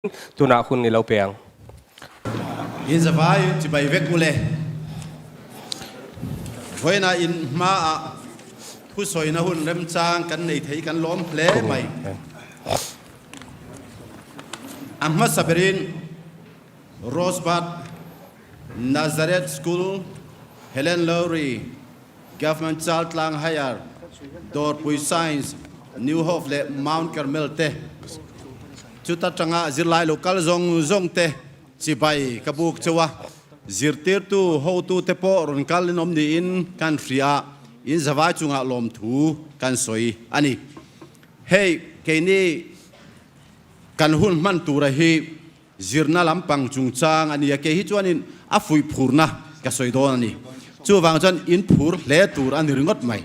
Tunah hun i lo pe ang. In zavai chibai vek ule. Vawiinah in hmaah thusawina hun remchang kan nei thei kan lawm hle mai. A hmasa berin Rosebud Nazareth School, Helen Lowry, Government Chaltlang Higher, Dawrpui Science, New Hope leh Mount Carmel te chuta tanga zirlai lo kal zawng zawng te chibai ka buk cheu a, zirtirtu hotu te pawh rawn kal in awm niin kan hria a, in zavai chungah lawmthu kan sawi a ni. Hei keini kan hun hman tura hi Zirna lampang chungchang a nia, kei hi chuanin a fuih phurna ka sawi dawn a ni. Chuvang chuan in phur hle tur a ni ringawt mai.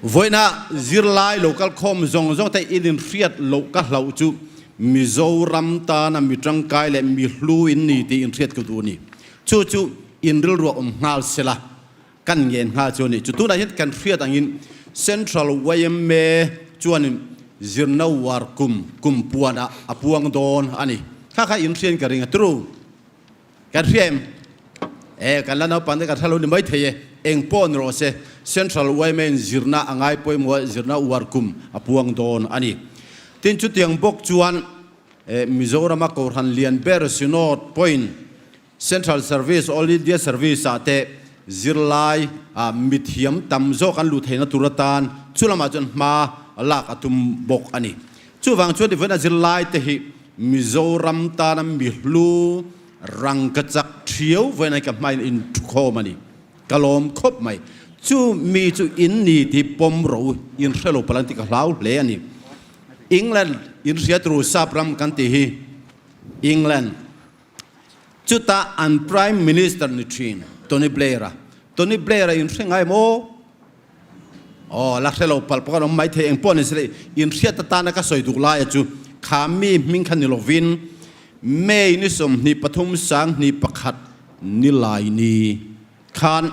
Vawiina zirlai lo kalkhawm zawng zawng te in inhriat loh ka hlauh chu Mizoram tana mi tangkai leh mi hlu in ni tih inhriat ka duh a ni. Chu chu in rilruah awm nghal sela kan ngen nghal chu a ni. Chu tunah hian kan hriat angin Central yma chuanin zirna war kum kum puanah a puang dawn a ni. Kha kha in hriain ka ring a turu. Kan hria em? E, kan la naupang te kan hre lo ni mai thei e. Eng pawh ni rawh se, Central yma in zirna a ngai pawimawh a, zirna war kum a puang dawn a ni. Tin, chutiang bawk chuan Mizorama Kohhran lian ber Synod pawhin Central Service, All India Service ah te zirlai ah mithiam tam zawk an luh theihna tur atan chu lamah chuan hma lak a tum bawk a ni. Chuvang chuan tivawiin a zirlai te hi Mizoram tana mihlu rangkachak thiau vawiin a ka hmain in thukhawm a ni. Ka lawm khawp mai. Chu mi chu in ni tih pawm ro in hre lo palh ang tih ka hlau hle a ni. England in hriat ru sap ram kan tih hi England. Chutah an Prime Minister ni thin Tony Blair-a, Tony Blair-a in hre ngai maw? Aw, la hre lo palh pawh kan awm maithei, eng pawh ni se in hriat atana ka sawi duh laia chu kha mi hming kha ni lovin May ni 23 21 ni lai ni khan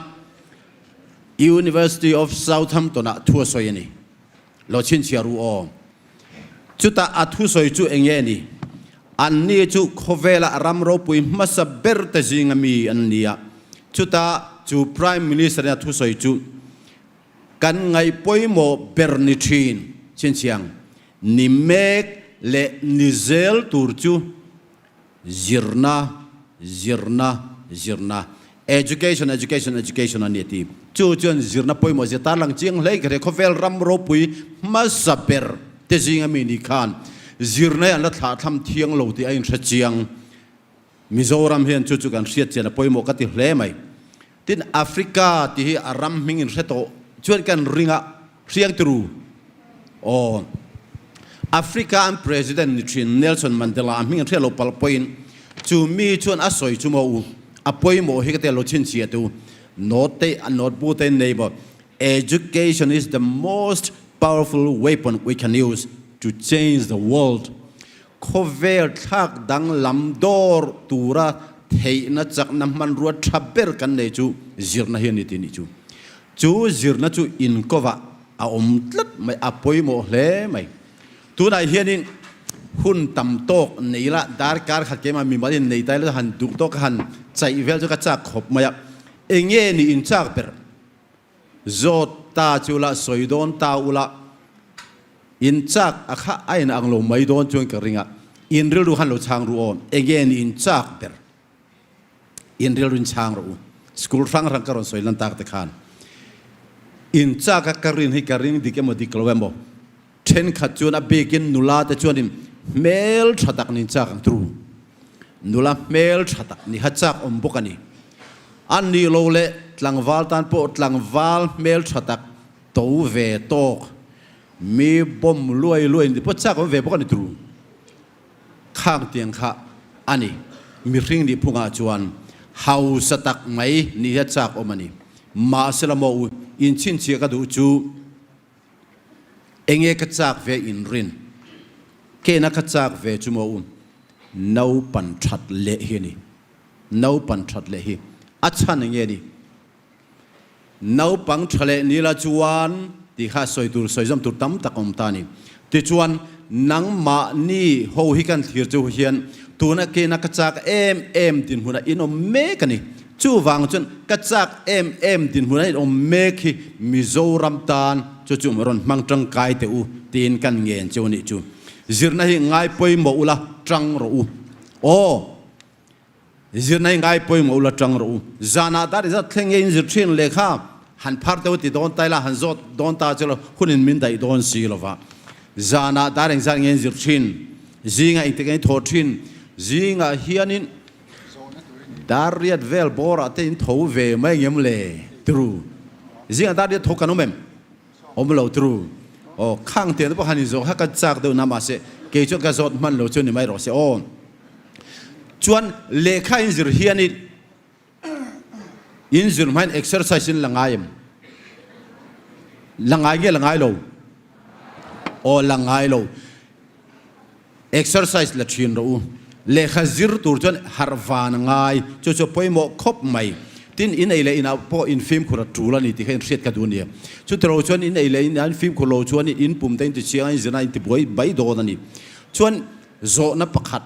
University of Southampton-ah thu a sawi a ni. Lo chhinchhiah ru aw. Chutah a thusawi chu eng nge ni? Anni chu khawvela ram ropui hmasa ber te zinga mi an ni a. Chutah chu Prime Minister in a thusawi chu kan ngaih pawimawh ber ni thin chhinchhiang ni mek leh ni zel tur chu Zirna, zirna, zirna. Education, education, education a ni a ti. Chu chuan zirna pawimawh zia tarlang chiang hle ka hria. Khawvel ram ropui hmasa ber te zinga mi ni khan zirna hi an la thlahthlam thiang lo tih a inhre chiang. Mizoram hian chu chu kan hriat chian a pawimawh ka ti hle mai. Tin, Africa tih hi a ram hming inhre tawh chuan kan ring a, hriang ti ru. Aw. Africa an President ni thin Nelson Mandela a hming an hriat lo palh pawhin chu mi chuan a sawi chu maw u, a pawimawh hi ka ti a lo chhinchhiah te u. Note te, a note bu te in nei maw? Education is the most powerful weapon we can use to change the world. Khawvel thlak danglam dawr tura theihna chakna hmanrua tha ber kan nei chu zirna hi a ni tih nih chu. Chu zirna chu inkovah a awm tlat mai, a pawimawh hle mai. Tunah hianin hun tam tawk nei la, darkar khat keimah mimal in nei ta ila han duh tawk ka han chaih vel chu ka chak khawp mai a. Enge ni in chak ber? Zawt ta chu la sawi dawn ta ula, in chak a kha a in ang lo mai dawn chuan ka ring a, in rilru khan lo chhang ru aw, enge ni in chak ber? In rilru in chhang rawh u. School hrang hrang ka rawn sawi lan tak te khan in chak a ka rin hi ka ring dik emaw dik lo emaw thenkhat chuan a bikin nula te chuanin hmel tha tak nin chak ang tru. Nula hmel tha tak ni kha chak awm bawk a ni. A nih lo leh tlangval tan pawh tlangval hmel tha tak to ve tawk mi bawm luai luai ni pawh chak awm ve bawk a ni tru. Khang tiang kha a ni. Mihring nih phungah chuan hausa tak mai nih hi a chak awm a ni. Mahse la maw u, inchhinchhiah ka duh chu Enge ka chak ve in rin? Kena ka chak ve chu maw u? Naupan that leh hi a ni. Naupan that leh hi a chhan enge ni? Naupang tha leh ni la chuan tih kha sawi tur sawi zawm tur tam tak a awm ta a ni. Tichuan nangmahni ho hi kan thlir chu hian tuna kena ka chak em em dinhmunah in awm mek a ni. Chuvang chuan ka chak em em dinhmunah in awm mek hi Mizoram tan chu chu rawn hmang tangkai teh u tiin kan ngen cheu a nih chu. Zirna hi ngai pawimawh ula tang rawh u. Aw! Zirna hi ngai pawimawh ula tang rawh u. Zanah dar i zat thleng nge in zir thin lehkha han phar deuh ti dawn ta ila han zawt dawn ta chu lo hunin min daih dawn si lo va. Zanah dar engzat nge in zir thin? Zingah engtik nge in thaw thin? Zingah hianin dar riat vel bawrah te in tho ve mai ngem le? Tru. Zingah dar riat tho kan awm em? Awm lo tru. Aw khang tiang te pawh han inzawh kha ka chak deuh na mahse kei chuan ka zawt hman lo chu ni mai rawh se aw. Chuan lehkha in zir hian in in zir hmain exercise in la ngai em? La ngai nge la ngai lo? Aw la ngai lo. Exercise la thin rawh u. Lehkha zir tur chuan harh van a ngai. Chu chu pawimawh khawp mai. Tin, in ei leh inah pawh in fimkhur a tul a ni tih kha in hriat ka duh a ni. Chutilo chuan in ei leh inah in fimkhur lo chuan in pum te in ti chiang a, in zirna in ti buai bai dawn a ni. Chuan zawhna pakhat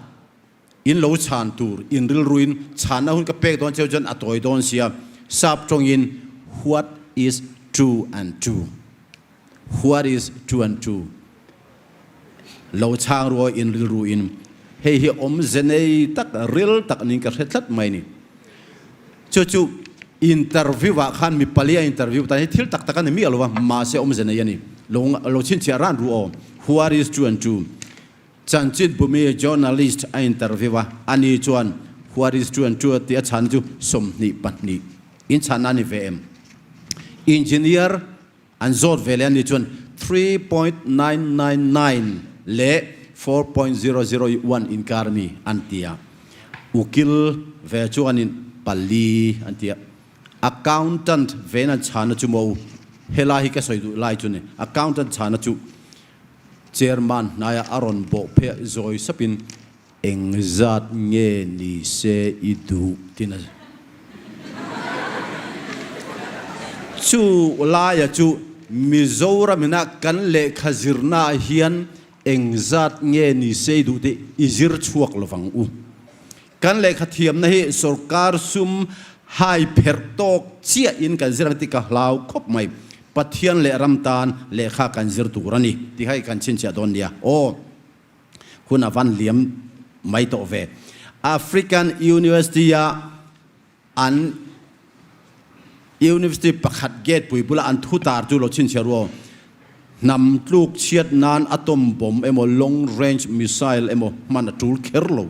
in lo chhan tur, in rilruin chhanna hun ka pek dawn cheu chuan a tawi dawn sia. Sap tawngin what is two and two? What is two and two? Lo chhang ruai in rilru in hei hi awmze nei tak, ril tak niin ka hre tlat mai ni. Chu chu interview ah khan mi pali a interview tan hi thil tak tak a ni miah lo va, mahse awmze nei a ni. Lo lo chhinchhiah ran ru aw. What is two and two? Chanchin Bumi journalist a interview a, ani chuan What is two and two tih a chhan chu 22 in chhanna a ni ve em? Engineer An zawt ve leh a ni chuan 3.999 leh 4.001 inkar mi an ti a, ukil ve chuanin pali an ti a, accountant vein an chhana chu maw helai hi ka sawi duh lai chu ni, accountant chhana chu chairman hnaia a rawn bawh phei a zawi sapin Engzat nge ni se i duh tin a Chu laia chu Mizoram ina kan lehkha zirna ah hian engzat nge ni se i duh tih i zir chhuak lovang u. Kan lehkha thiamna hi sorkar sum hai pherh tawk chiah in kan zir ang tih ka hlau khawp mai. Pathian leh ram tan lehkha kan zir tur a ni tih kha i kan chhinchhiah dawn nia. Aw. Hun a van liam mai tawh ve. African University a an University pakhat gate pui bula an thu tar chu lo chhinchhiah ru aw. Hnam tluk chhiat nan atom bomb emaw long range missile emaw hman a tul kher lo.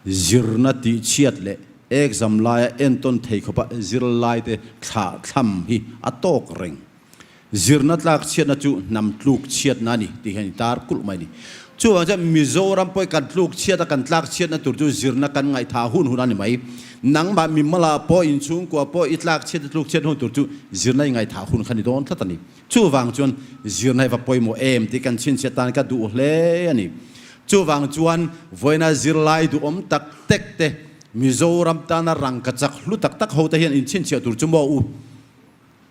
Zirna tih chhiat leh exam laia entawn thei khawpa zirlaite thlah thlam hi a tawk reng. Zirna tlak chhiatna chu hnam tluk chhiatna a ni tih hian i tar kulh mai a ni. Chuvang chuan Mizoram pawh hi kan tluk chhiat a, kan tlak chhiatna tur chu zirna kan ngaihthah hun hun a ni mai. Nangmah mimala pawh, inchhungkua pawh i tlak chhiat, i tluk chhiat hun tur chu zirna i ngaihthah hun kha ni dawn tlat a ni. Chuvang chuan zirna hi va pawimawh em tih kan chhinchhiat tan ka duh hle a ni. Chuvang chuan vawiina zirlai duhawm tak tek te, Mizoram tana rangkachak hlu tak tak ho te hian inchhinchhiah tur chu maw u?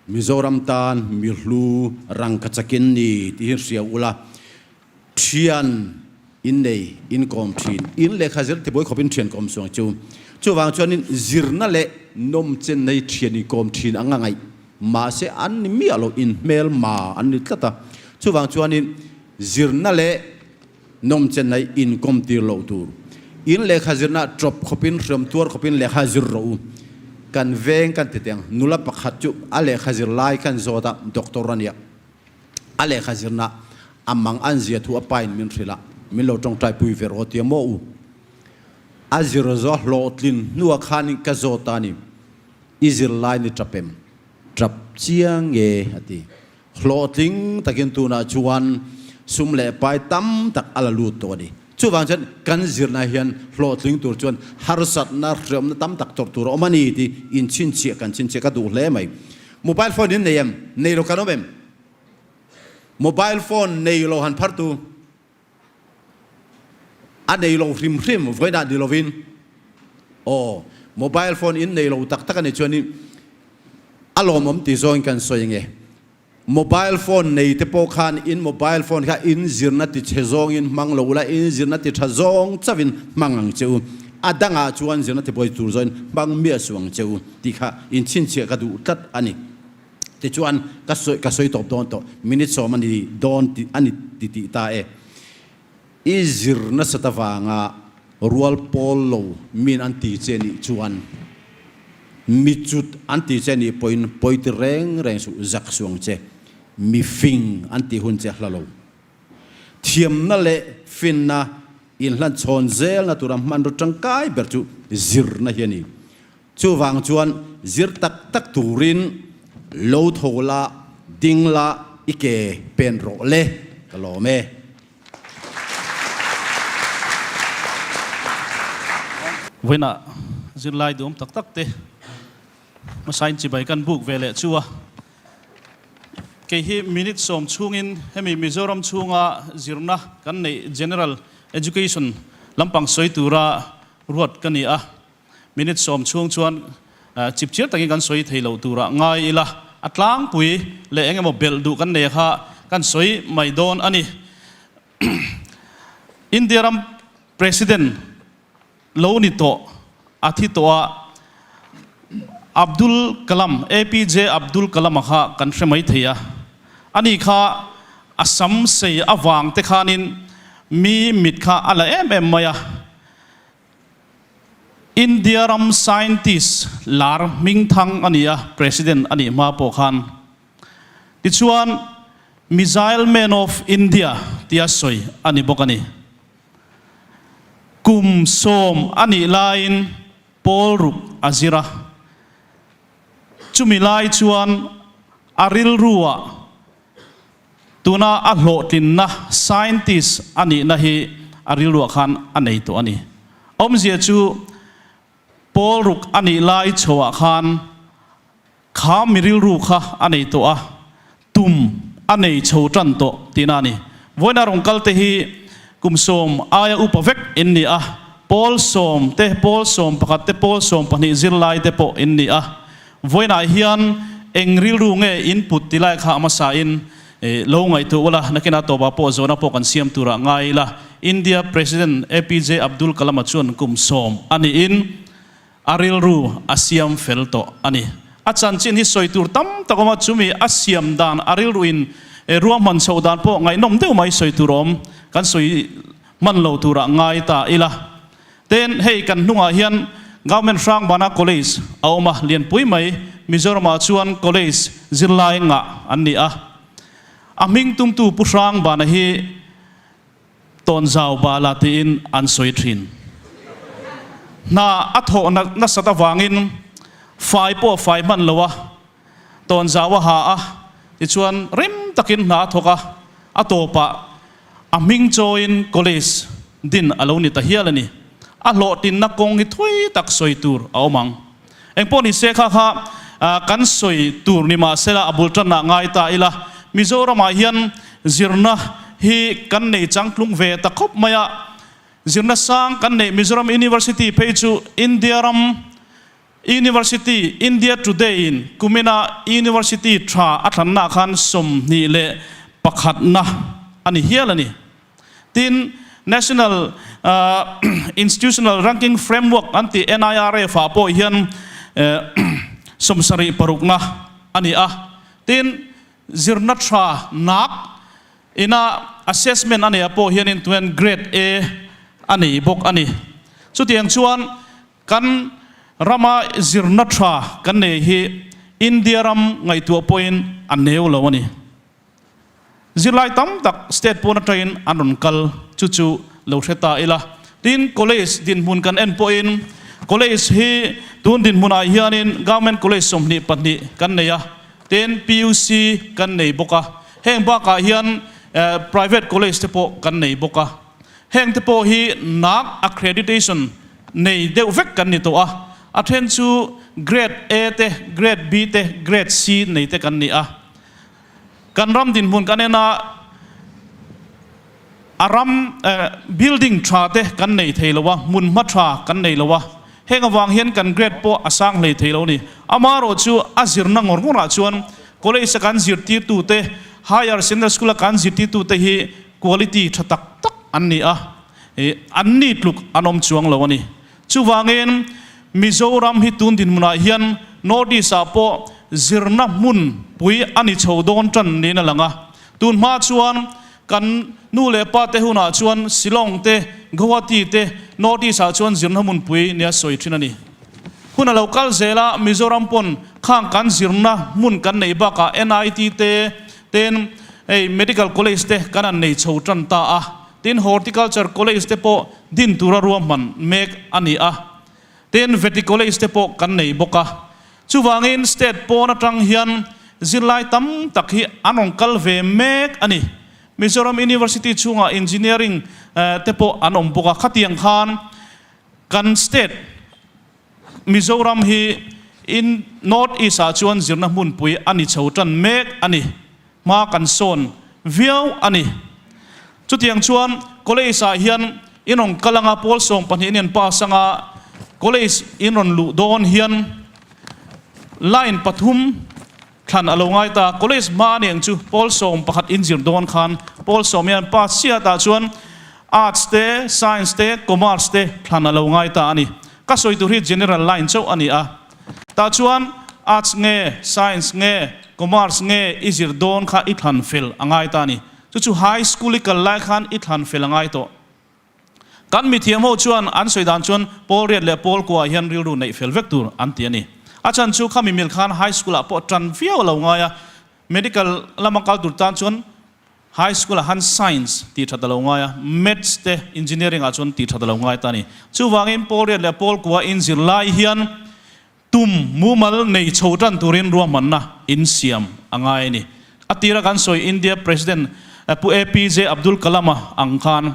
Mizoram tan mi hlu rangkachakin ni tih hi hria ula, thian in nei, in kawm thin, in lehkha zir tibuai khawpin thian kawm suang chu. Chuvang chuanin zirna leh nawmchen nei thian in kawm thin ang a ngaih. Mahse an ni miah lo, in hmelma an ni tlat a. Chuvang chuanin zirna leh nawmchen nei in kawm tir loh tur. In lehkha zirna tawp khawpin hriam tuar khawpin lehkha zir rawh u. Kan veng kan ti teng. Nula pakhat chu a lehkha zir lai kan zawt a, doctor a nia. A lehkha zirna a mang an zia thu a pain min hrilh a, min lo tawngtai pui ve rawh tia maw u. A zir zawh hlawhtlin hnua khanin ka zawt a ni, i zir lai ni tap em? Tap chiang nge a ti. Hlawhtling takin tunah chuan sum leh pai tam tak a la lut tawh a ni. Chuvang chuan kan zirna hian hlawhtling tur chuan harsatna, hriamna tam tak tawrh tur a awm a ni tih inchhinchhiah kan chhinchhiah ka duh hle mai. Mobile phone in nei em? Nei lo kan awm em? Mobile phone nei lo han phartu a nei lo hrim hrim vawiinah ni lovin aw mobile phone in nei lo tak tak a ni chuanin a lawmawm tih zawngin kan sawi ange. Mobile phone nei te pawh khan in mobile phone kha in zirna ti chhe zawngin hmang lo ula, in zirna ti tha zawng chauhin hmang ang che u. A dangah chuan zirna ti buai tur zawhin hmang miah suh ang che u tih kha in chhinchhiah ka duh tlat a ni. Tichuan ka sawi ka sawi tawp dawn tawh, minute sawm a ni dawn tih a ni ti tih ta e. I zir nasat avanga rual pawl lo min an ti che nih chuan mi cut an ti che nih pawhin pawi ti reng reng suh, zak suh ang che. Mi fing an tih hun che hla lo. Thiamna leh finna inhlan chhawn zelna tura hmanraw tangkai ber chu zirna hi a ni. Chuvang chuan zir tak tak turin lo tho la, ding la, i ke pen rawh le, ka lawm e. Vawiinah zirlai duhawm tak tak te hmasain chibai kan buk ve leh chu a. Kei hi minute sawm chhungin hemi Mizoram chhunga zirna kan neih General Education lampang sawi tura ruat ka ni a. Minute sawm chhung chuan chipchiar takin kan sawi thei loh turah ngai ila, a tlangpui leh eng emaw belh duh kan nei kha kan sawi mai dawn a ni. India ram President lo ni tawh a thi tawh a, Abdul Kalam, APJ Abdul Kalam-a kha kan hre mai thei a. Ani kha a sam sei avang te khanin mi mit kha a la em em mai a. India ram scientist lar hmingthang a ni a, President a nih hma pawh khan. Tichuan, Missile Man of India tia sawi a ni bawk a ni. Kum sawm a nih laiin pawl ruk a zir a. Chumi lai chuan a rilruah Tuna a hlawhtlinna scientist a nihna hi a rilruah khan a nei tawh a ni. Awmzia chu pawl ruk a nih lai chhoah khan kha mi rilru kha a nei tawh a, tum a nei chho tan tawh tihna a ni. Vawiina rawn kal te hi kum sawm aia upa vek in ni a, pawl sawm te, pawl sawm pakhat te, pawl sawm pahnih zirlai te pawh in ni a. Vawiinah hian eng rilru nge in put ti lai kha a hmasa in lo ngaihtuah ula, nakinah tawpah pawh zawhna pawh kan siam turah ngai ila. India President APJ Abdul Kalam-a chuan kum sawm a niin a rilru a siam fel tawh a ni. A chanchin hi sawi tur tam tak awm a, chumi a siam dan a rilru in ruahman chhoh dan pawh ngaihnawm deuh mai sawi tur awm kan sawi hman lo turah ngai ta ila. Ten hei kan hnungah hian Government Hrangbana College a awm a, lianpui mai Mizoramah chuan college zirlai ngah an ni a. A hming tumtu Pu Hrangbana hi Tawnzau Bala tiin an sawi thin. Hna a thawh nasat avangin fai pawh a fai hman lo a, Tawnzau a ha a, tichuan rim takin hna a thawk a, a tawpah a hming chawiin college din a lo ni ta hial a ni. A hlawhtlinna kawng hi thui tak sawi tur a awm ang. Engpawh ni se kha kha kan sawi tur ni mah sela a bul tanah ngai ta ila, Mizoramah hian zirna hi kan nei changtlung ve ta khawp mai a, zirna sang kan neih Mizoram University phei chu India ram University, India Today in kumina University tha a thlanna khan 21 na a ni hial a ni. Tin, National Institutional Ranking Framework an tih NIRF ah pawh hian 76 na a ni a. Tin, zirna tha nak ina assessment a neih ah pawh hianin tuan Grade A a nei bawk a ni. Chutiang chuan Kan rama zirna tha kan nei hi India ram ngaihtuah pawhin a neu lo a ni. Zirlai tam tak state pawn atangin an rawn kal chu chu lo hre ta ila. Tin, college dinhmun kan en pawhin college hi tun dinhmunah hianin government college 22 kan nei a, tin PUC kan nei bawk a. Heng bakah hian private college te pawh kan nei bawk a. Heng te pawh hi NAAC accreditation nei deuh vek kan ni tawh a, a then chu Grade A te, Grade B te, Grade C nei te kan ni a. Kan ram dinhmun kan en a, a ram building tha te kan nei thei lo a, hmunhma tha kan nei lo a, heng avang hian kan grade pawh a sang hlei thei lo a ni. Amaherawhchu a zirna ngawr ngawrah chuan. College a kan zirtirtute, Higher Secondary School a kan zirtirtute hi quality tha tak tak an ni a, an ni tluk an awm chuang lo a ni. Chuvangin Mizoram hi tun dinhmunah hian North East ah pawh zirna hmun pui a ni chho dawn tan niin a lang a. Tun hma chuan kan nu leh pa te hunah chuan Shillong te, Guwahati te North East ah chuan zirna hmun pui nia sawi thin a ni. Hun a lo kal zel a, Mizoram pawn khang kan zirna hmun kan neih bakah NIT te ten hei Medical College te kan han nei chho tan ta a. Tin, Horticulture College te pawh din tura ruahman mek a ni a, tin Vety College te pawh kan nei bawk a. Chuvangin state pawn atang hian zirlai tam tak hi an rawn kal ve mek a ni. Mizoram University chhungah Engineering te pawh an awm bawk a, khatiang khan kan state Mizoram hi in North East ah chuan zirna hmunpui a ni chho tan mek a ni. Hma kan sawn viau a ni. Chutiang chuan college ah hian in rawn kal anga pawl 12 in an pass anga college in rawn luh dawn hian line pathum thlan a lo ngai ta. College hma a ni ang chu pawl 11 in zir dawn khan pawl sawm hian pass chiat ah chuan arts te, science te, commerce te thlan a lo ngai ta a ni. Ka sawi tur hi general line chauh a ni a. Tah chuan Arts nge, Science nge, Commerce nge i zir dawn kha i thlan fel a ngai ta a ni. Chu chu High School i kal lai khan i thlan fel a ngai tawh. Kan mithiam ho chuan an sawi dan chuan pawl riat leh pawl kuah hian rilru neih fel vek tur an ti a ni. A chhan chu khami mil khan High School ah pawh tan viau a lo ngai a, Medical lama kal tur tan chuan High school ah han science tih that a lo ngai a, maths te engineering ah chuan tih that a lo ngai ta a ni. Chuvangin pawl riat leh pawl kua in zir lai hian tum mumal nei chho tan turin ruahmanna in siam a ngai a ni. A tira kan sawi India President Pu APJ Abdul Kalam-a ang khan.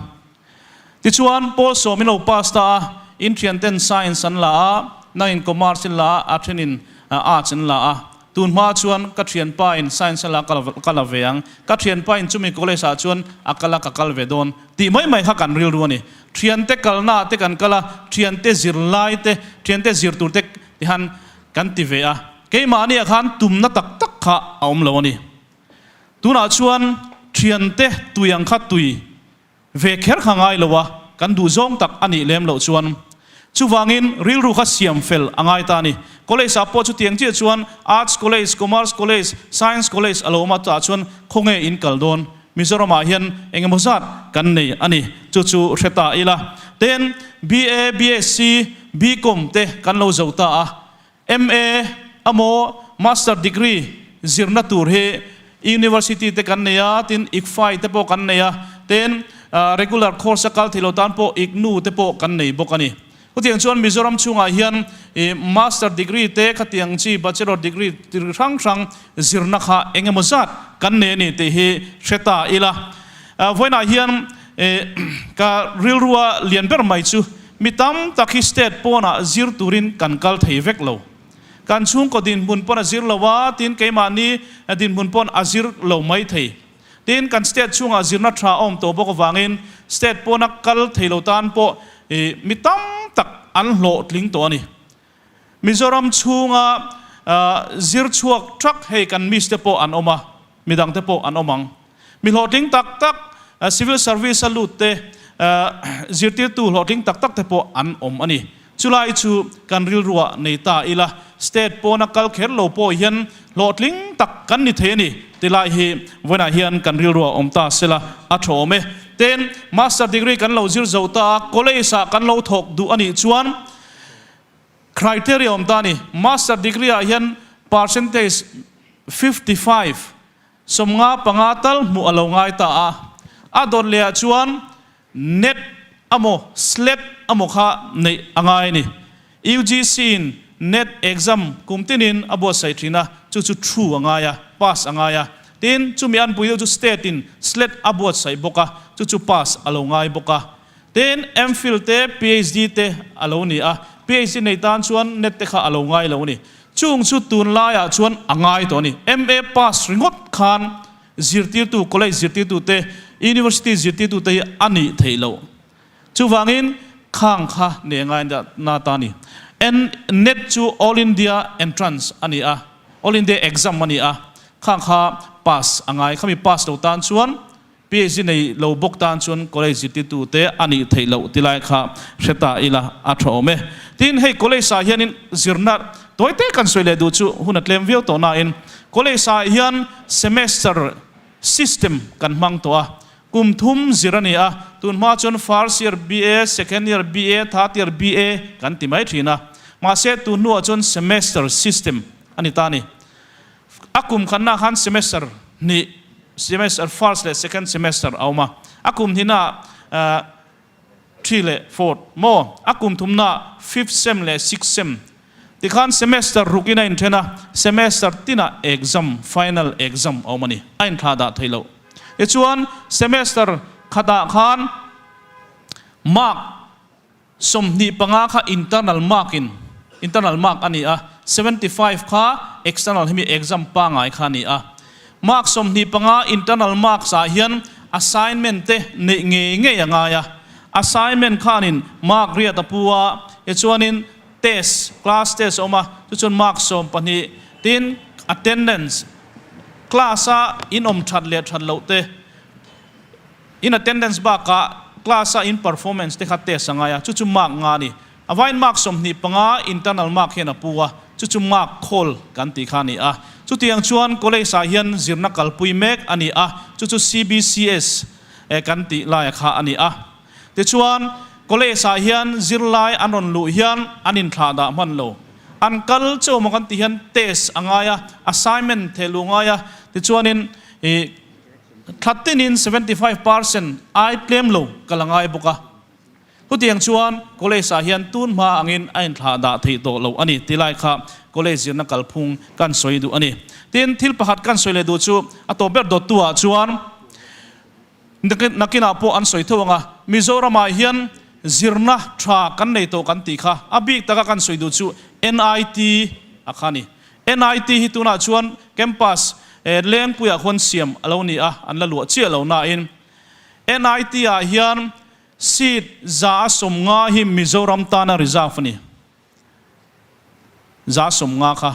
Tichuan pawl sawm in lo pass ta a, in thianten science an la a, nangin commerce in la a, a thenin arts an la a. Tun hma chuan ka thianpa in science a la ka la ve ang, ka thianpa in chumi college ah chuan a kal a ka kal ve dawn tih mai mai kha kan rilru a ni. Thiante kalna ah te kan kal a, thiante zirlai te, thiante zir tur te tihan kan ti ve a, keimahni ah khan tumna tak tak kha a awm lo a ni. Tunah chuan thiante tui ang kha tui Ve kher kha ngai lo a, kan duh zawng tak a nih lem loh chuan. Chuvangin rilru kha siam fel a ngai ta a ni. College ah pawh chutiang chiah chuan Arts College, Commerce College, Science College a lo awm a, chutah chuan khawnge in kal dawn? Mizoram ah hian eng emaw zat kan nei a ni. Chu chu hre ta ila. Ten BA, BSc, BCom te kan lo zo ta a. MA emaw Master Degree zirna tur hi University te kan nei a, tin ICFAI te pawh kan nei a, tin regular course a kal thei lo tan pawh IGNOU te pawh kan nei bawk a ni. Chutiang chuan Mizoram chhungah hian Master Degree te khatiang chi Bachelor Degree hrang hrang zirna kha eng emaw zat kan nei a ni tih hi hre ta ila. Vawiinah hian ka rilrua lian ber mai chu Mi tam tak hi state pawnah zir turin kan kal thei vek lo. Kan chhungkaw dinhmun pawn a zir lo a, tin keimahni dinhmun pawn a zir lo mai thei. Tin, kan state chhungah zirna tha a awm tawh bawk avangin state pawna kal thei lo tan pawh mi tam tak an hlawhtling tawh a ni. Mizoram chhunga zir chhuak thak hei kan miss te pawh an awm a, midang te pawh an awm ang. Mi hlawhtling tak tak civil service a lut te, zirtirtu hlawhtling tak tak te pawh an awm a ni. Chulai chu kan rilruah nei ta ila, state pawna kal kher lo pawh hian hlawhtling tak kan ni thei a ni tilai hi vawiinah hian kan rilruah awm ta sela a tha awm e. Tin, master degree kan lo zir zo ta a, college ah kan lo thawk duh a nih chuan, Criteria awm ta a ni. Master degree ah hian percentage 55, 55 tal hmuh a lo ngai ta a. A dawt leh ah chuan net amaw SLET amaw kha neih a ngai a ni. UGC in net exam kum tinin a buatsaih thin a, chu chu true a ngai a, pass a ngai a. Tin, chumi anpui deuh chu state in SLET a buatsaih bawk a, chu chu pass a lo ngai bawk a. Tin, MPhil te, PhD te a lo ni a, PhD nei tan chuan net te kha a lo ngai lo a ni. Chung chu tunlaiah chuan a ngai tawh a ni. MA pass ringawt khan zirtirtu, college zirtirtu te, university zirtirtu te hi a nih theih loh. Chuvangin khang kha nei a ngai na ta a ni. N, net chu All India Entrance a ni a, All India Exam a ni a. Khang kha pass a ngai. Khami pass lo tan chuan PhD nei lo bawk tan chuan college zirtirtu te a nih theih loh ti lai kha hre ta ila a tha awm e. Tin, hei college ah hianin zirna tawi te kan sawi leh duh chu hun a tlem viau tawh nain college ah hian semester system kan hmang tawh a, kum thum zir a ni a, tun hma chuan first year BA, second year BA, third year BA kan ti mai thin a, mahse tun hnuah chuan semester system a ni ta a ni. A kum khatnaah khan semester hnih, semester first leh second semester a awm a. A kum hnihnaah three leh fourth maw? A kum thumnaah fifth sem leh sixth sem. Tikhan semester rukin a inthen a, semester tinah exam, final exam a awm a ni. A inthlah dah theih loh. Tichuan semester khatah khan mark 25 kha internal mark in internal mark a ni a, 75 kha external hemi exam pangai kha a ni a. Mark 25 internal marks ah hian assignment te neih ngei ngei a ngai a. Assignment khanin mark riat a pu a, tichuanin test, class test a awm a, chu chuan mark 12, tin attendance, class a in awm that leh that loh te, In attendance bakah class a in performance te kha test a ngai a, chu chu mark nga a ni. A vain mark 25 internal mark hian a pu a, chu chu mark khawl kan tih kha a ni a. Chutiang chuan college ah hian zirna kalpui mek a ni a, chu chu CBCS kan tih laia kha a ni a. Tichuan college ah hian zirlai an rawn luh hian an inthlah dah hman lo. An kal chauh maw kan tih hian test a ngai a, assignment theh luh ngai a, tichuanin ih Thla tinin 75% ai tlem lo ka la ngai bawk a. Chutiang chuan college ah hian tun hma angin a inthlah dah theih tawh lo a ni ti lai kha college zirna kalphung kan sawi duh a ni. Tin, thil pakhat kan sawi leh duh chu a tawp ber dawttu ah chuan nakinah pawh an sawi tho ang a, Mizoram ah hian zirna tha kan nei tawh kan tih kha a bik taka kan sawi duh chu NIT a kha a ni. NIT hi tunah chuan campus Lengpuiah khuan siam a lo ni a, an la luah chiah lo nain NIT ah hian seat 150 hi Mizoram tana reserve a ni. 150 kha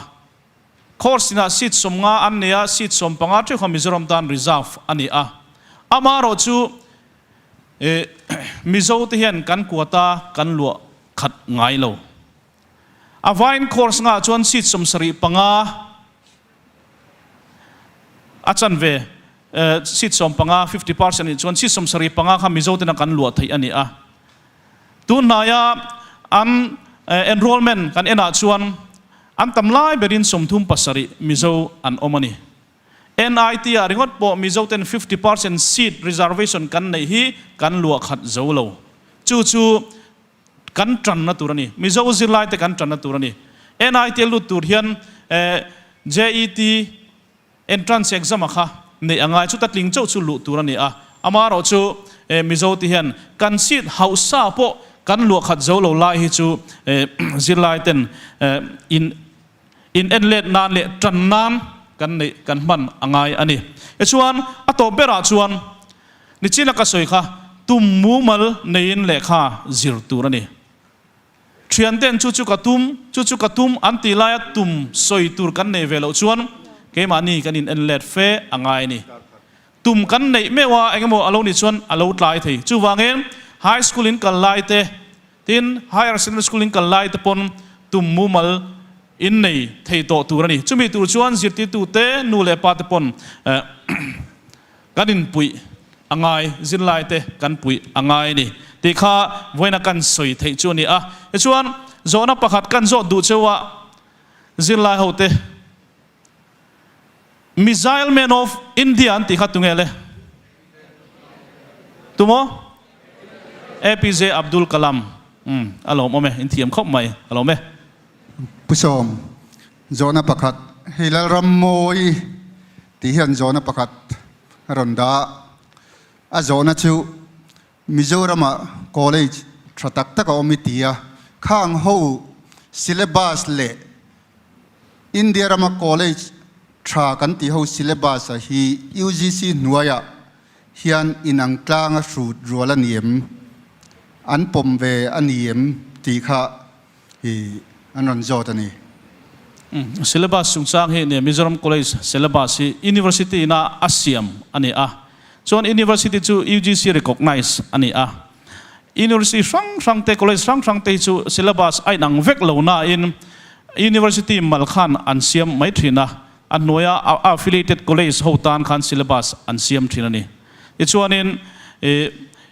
course inah seat 50 an nei a, seat 15 theuh kha Mizoram tan reserve a ni a. Amaherawhchu Mizo te hian kan quota kan luah khat ngai lo. A vain course ngah chuan seat 75 a chanve seat 15, 50% nih chuan seat 75 kha Mizo tena kan luah theih a ni a. Tun hnaia an enrollment kan enah chuan an tam lai berin 37 Mizo an awm a ni. NIT ah ringawt pawh Mizo ten 50% seat reservation kan neih hi kan luah khat zo lo. Chu chu Kan tanna tur a ni. Mizo zirlaite kan tanna tur a ni. NIT a lut tur hian JET entrance exam a kha neih a ngai. Chuta tling chauh chu luh tur a ni a. Amaherawh chu Mizo te hian kan seat hausa pawh kan luah khat zo lo lai hi chu zirlaiten in in en let nan leh tan nan kan neih kan hman a ngai a ni. Tichuan a tawp berah chuan Nichina ka sawi kha tum mumal neiin lehkha zir tur a ni. Thianten chu chu ka tum, chu chu ka tum an tih laia tum sawi tur kan nei ve loh chuan keimahni kan in en let fe a ngai a ni. Tum kan neih meuh a engemaw a lo nih chuan a lo tlai thei. Chuvangin high school in kal lai te, tin higher secondary school in kal lai te pawn tum mumal in nei thei tawh tur a ni. Chumi tur chuan zirtirtute, nu leh pa te pawn Kan inpuih a ngai, zirlaite kan puih a ngai a ni tih kha vawiina kan sawi theih chu a ni a. Tichuan, zawhna pakhat kan zawt duh cheu a, zirlai hote, Missile Man of India an tih kha tunge le? Tumaw? APJ Abdul Kalam. Umm, a lawmawm e, inthiam khawp mai, a lawm e. Pu Sawm, zawhna pakhat, hei Lalrammawi tih hian zawhna pakhat a rawn dah. A zawhna chu Mizoramah college tha tak tak a awm i ti a, khang ho syllabus leh India rama college tha kan tih ho syllabus a hi UGC hnuaiah hian inang tlanga hrut rual a ni em, an pawm ve a ni em tih kha hi an rawn zawt a ni. Syllabus chungchang hi nia Mizoram College syllabus hi University ina a siam a ni a, chuan University chu UGC recognise a ni a. University hrang hrang te, college hrang hrang te hi chu syllabus a inang vek lo nain University mal khan an siam mai thin a, a hnuaia a affiliated college ho tan khan syllabus an siam thin a ni. Tichuanin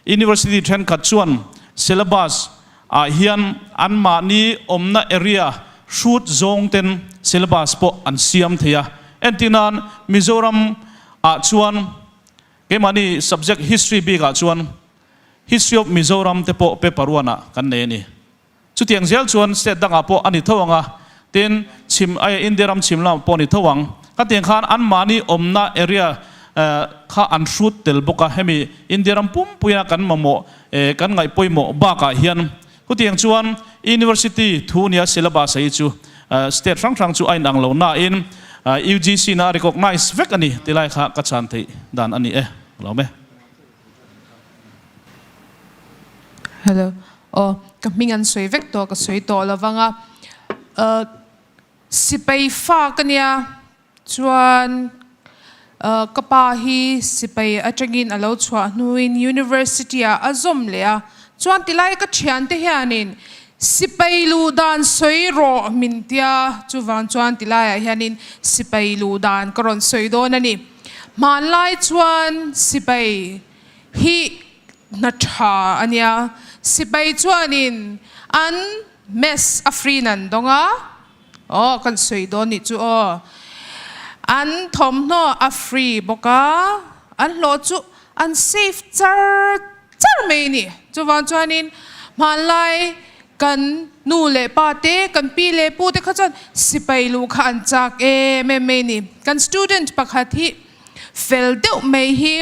University thenkhat chuan syllabus ah hian anmahni awmna area hrut zawng ten syllabus pawh an siam thei a. Entirnan Mizoram ah chuan keimahni subject history bik ah chuan History of Mizoram te pawh paper one ah kan nei a ni. Chutiang zel chuan state dangah pawh a ni tho ang a, tin chhim ai India ram chhim lamah pawh a ni tho ang. Ka tiang khan anmahni awmna area kha an hrut tel bawk a, hemi India ram pumpuia kan mamawh kan ngaih pawimawh bakah hian chutiang chuan University thu nia syllabus hi chu state hrang hrang chu a inang lo nain UGC na a recognise vek a ni tilai kha ka chhan theih dan a ni e. Lawm e. Hello. Aw, ka hming an sawi vek tawh, ka sawi tawh lo vang a. Sipai fa ka nia, chuan ka pa hi sipai atangin a lo chhuah hnuin university ah a zawm leh a. Chuan tilai ka thiante hianin sipai luh dan sawi rawh min tia, chuvang chuan tilaiah hianin sipai luh dan ka rawn sawi dawn a ni. Hmanlai chuan sipai hi hna tha a nia. Sipai chuanin an mess a free nan dawng a, aw kan sawi dawn nih chu aw. An thawmhnaw a free bawk a, an hlawh chu an safe char char mai a ni. Chuvang chuanin hmanlai kan nu leh pa te, kan pi leh pu te kha chuan sipai luh kha an chak em em mai a ni. Kan student pakhat hi fel deuh mai hi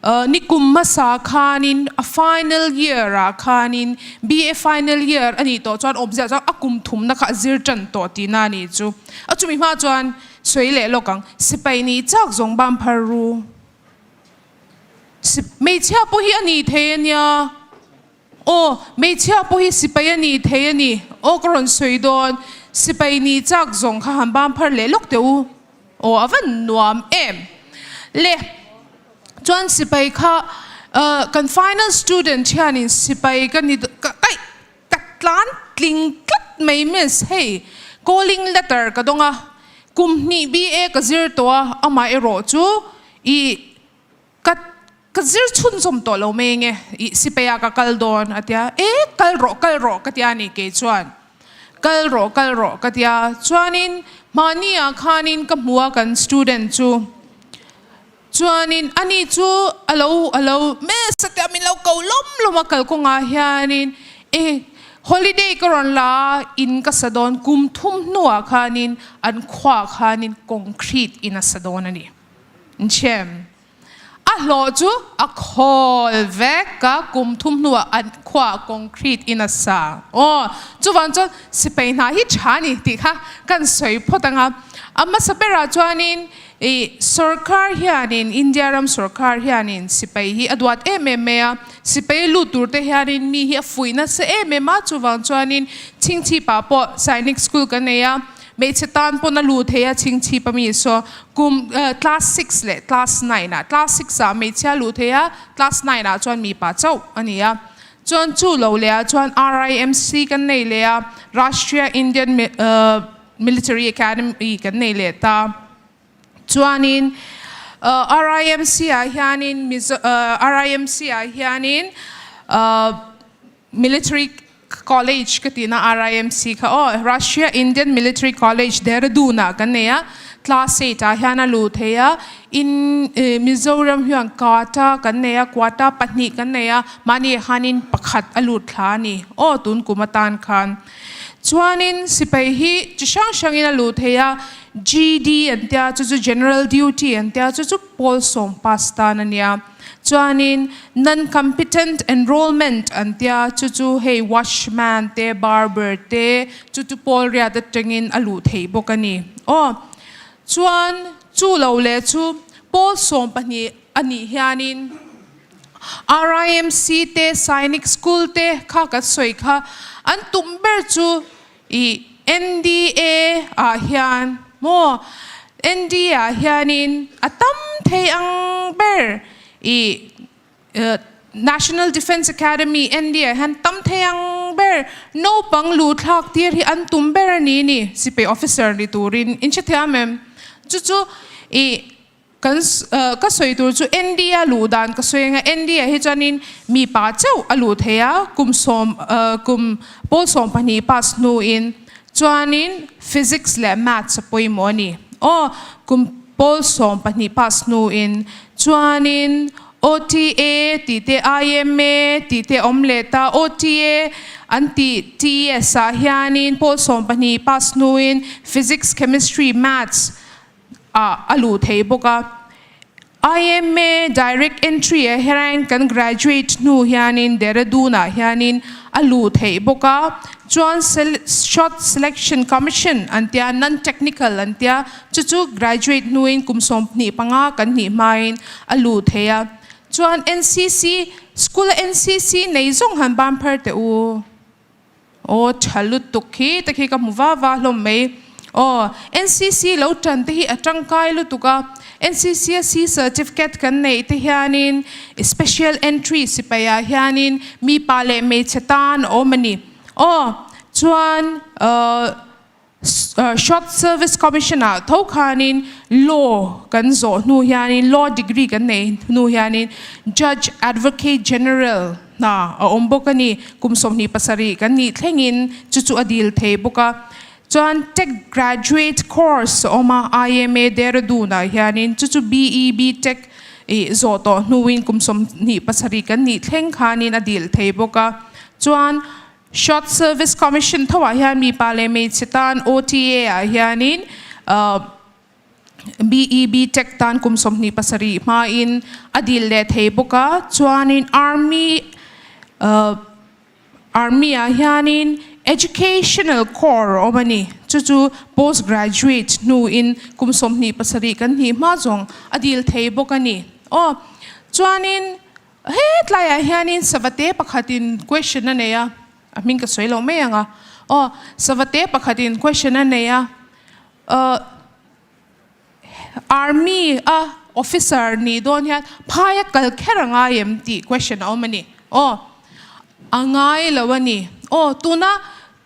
nikum hmasa khanin a final year ah khanin BA final year a nih tawh chuan awmzia chuan a kum thumna kha a zir tan tawh tihna a nih chu. A chumi hma chuan sawi leh lawk ang, sipai nih chak zawng bam phar ru. Hmeichhia pawh hi a ni thei a nia. Aw, hmeichhia pawh hi sipai a ni thei a ni. Aw ka rawn sawi dawn, sipai ni chak zawng kha han bam phar leh lawk teh u. Aw a van nuam em. Le, chuan sipai kha kan final student hianin sipai ka ni ka aih ka tlan tling tlat mai miss hei calling letter ka dawng a, kum hnih BA ka zir tawh a, amaherawh chu ih Ka ka zir chhunzawm tawh lo mai nge ih sipai ah ka kal dawn a tia e kal rawh kal rawh ka tia ni kei chuan kal rawh kal rawh ka tia chuanin mahni ah khanin ka hmu a kan student chu chuanin ani chu alo alo mess a tia min lo ko lawm lawm a kalkawngah hianin e holiday ka rawn la a in ka sa dawn kum thum hnuah khanin an khuaah khanin concrete in a sa dawn a ni. Nchem. A hlawh chu a khawl vek a, kum thum hnuah an khuaah concrete in a sa. Aw, chuvang chuan sipai hna hi tha ni tih kha kan sawi phawt ang a. A hmasa berah chuanin ih sorkar hianin, India ram sorkar hianin sipai hi a duat em em mai a. Sipai lut tur te hianin mi hi a fuih nasa em em a, chuvang chuanin chhingchhipah pawh Sainik School kan nei a. Hmeichhe tan pawn a lu thei a chhingchhip a mi saw kum class six leh class nine ah class six ah hmeichhia luh thei a class nine ah chuan mipa chauh a ni a chuan chu lo leh ah chuan RIMC kan nei leh a Rashtriya Indian Military Academy kan nei leh ta chuanin RIMC ah hianin Mizo RIMC ah hianin Military College ka tihna RIMC kha aw Russia Indian Military College Dehradun ah kan nei a class eight ah hian a luh thei a in Mizoram hian quota kan nei a quota pahnih kan nei a mahni ah khanin pakhat a lut thla a ni aw tun kum atan khan chuanin sipai hi chi hrang hrangin a luh thei a GD an tia chu chu General Duty an tia chu chu pawl sawm pass tan a nia. Chuanin non-competent enrolment an tia, chu chu hei watchman te, barber te, chu chu pawl riat atangin a luh theih bawk a ni. Aw, chuan chu lo leh chu pawl 12 a nih hianin RIMC te, Sainik School te kha kan sawi kha an tum ber chu ih. NDA ah hian maw NDA ah hianin a tam thei ang ber i National Defence Academy, NDA, ah hian tam thei ang ber naupang lu thlak tir hi an tum ber a ni ni sipai officer ni turin in hrethiam em? Chu chu i Kan ka sawi tur chu ND a luh dan ka sawi anga ND ah hi chuanin mi pa chauh a luh thei a, kum sawm kum pawl 12 pass hnuin chuanin physics leh maths a pawimawh a ni. Aw kum pawl 12 pass hnuin chuanin OTA tih te IMA tih te awm leh ta, OTA an tih TES ah hianin pawl 12 pass hnuin physics, chemistry, maths ah a luh thei bawk a. IMA direct entry ah hian kan graduate hnu hianin Dehradun ah hianin a luh theih bawk a. Chuan short selection commission an tia, non technical an tia, chu chu graduate hnuin kum 25 kan hnih hmain a luh theih a. Chuan NCC, school a NCC nei zawng han ban phar teh u. Aw tha lutuk khi te khi ka hmu va va hlawm mai. Aw NCC lo tan te hi a tangkai lutuk a, NCC a C certificate kan neih te hianin special entry sipai ah hianin mi pa leh hmeichhe tan a awm a ni. Aw chuan Short Service Commission ah tho khanin law kan zawh hnu hianin law degree kan nei hnu hianin Judge Advocate General hna a awm bawk a ni. Kum 27 kan nih thlengin chu chu a dil thei bawk a. Chuan Tech Graduate Course a awm a, IMA Dehradun ah hianin chu chu BE BTech ih zawh tawh hnuin kum 27 kan nih thleng khanin a dil thei bawk a. Chuan Short Service Commission tho ah hian mipa leh hmeichhe tan OTA ah hianin BEB Tech tan kum 27 hmain a dil leh thei bawk a, chuanin Army Army ah hianin Educational Corps a awm a ni, chu chu Post Graduate hnuin kum 27 kan hnih hma zawng a dil thei bawk a ni. Aw chuanin Hetlaiah hianin savate pakhatin question a nei a, a hming ka sawi lo mai ang a, aw savate pakhatin question a nei a, uh army a officer nih dawn hian phai a kal kher a ngai em tih question a awm a ni, aw a ngai lo a ni, aw tuna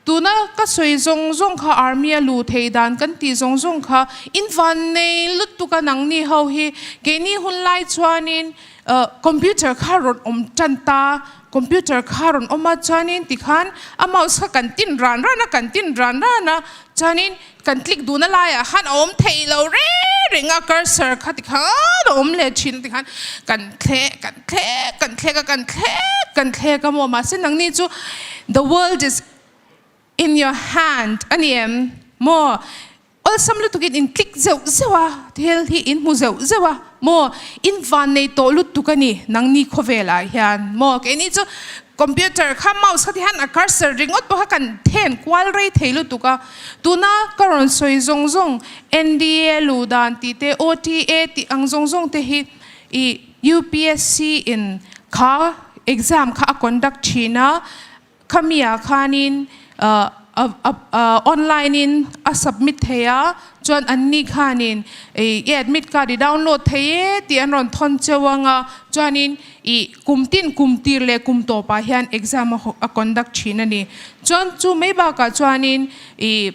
Tuna ka sawi zawng zawng kha army a luh theih dan kan tih zawng zawng kha in van nei lutuk a nangni ho hi keini hun lai chuanin computer kha rawn awm tan ta, computer kha rawn awm a chuanin tikhan a mouse kha kan tin ran ran a kan tin ran ran a chuanin kan click duhna laiah khan a awm theih lo reng reng a cursor kha tikhan a awm leh thin tikhan kan thlek kan thlek kan thlek a kan thlek kan thlek a maw mahse nangni chu the world is in your hand a ni em maw awlsam lutukin in click zeuh zeuh a thil hi in hmu zeuh zeuh a maw in van nei tawh lutuk a ni nangni khawvelah hian maw keini chu Computer kha mouse kha ti hian a cursor ringawt pawh kha kan then kual rei thei lutuk a, tuna ka rawn sawi zawng zawng NDA luh dan tih te OTA tih ang zawng zawng te hi ih UPSC in kha exam kha a conduct thin a, khami ah khanin ah online in a submit thei a, chuan anni khanin ih i admit card i download thei e tih an rawn thawn cheu ang a, chuanin Ih, kum tin kum tir leh kum tawpah hian exam a conduct thin a ni. Chuan chu mai bakah chuanin ih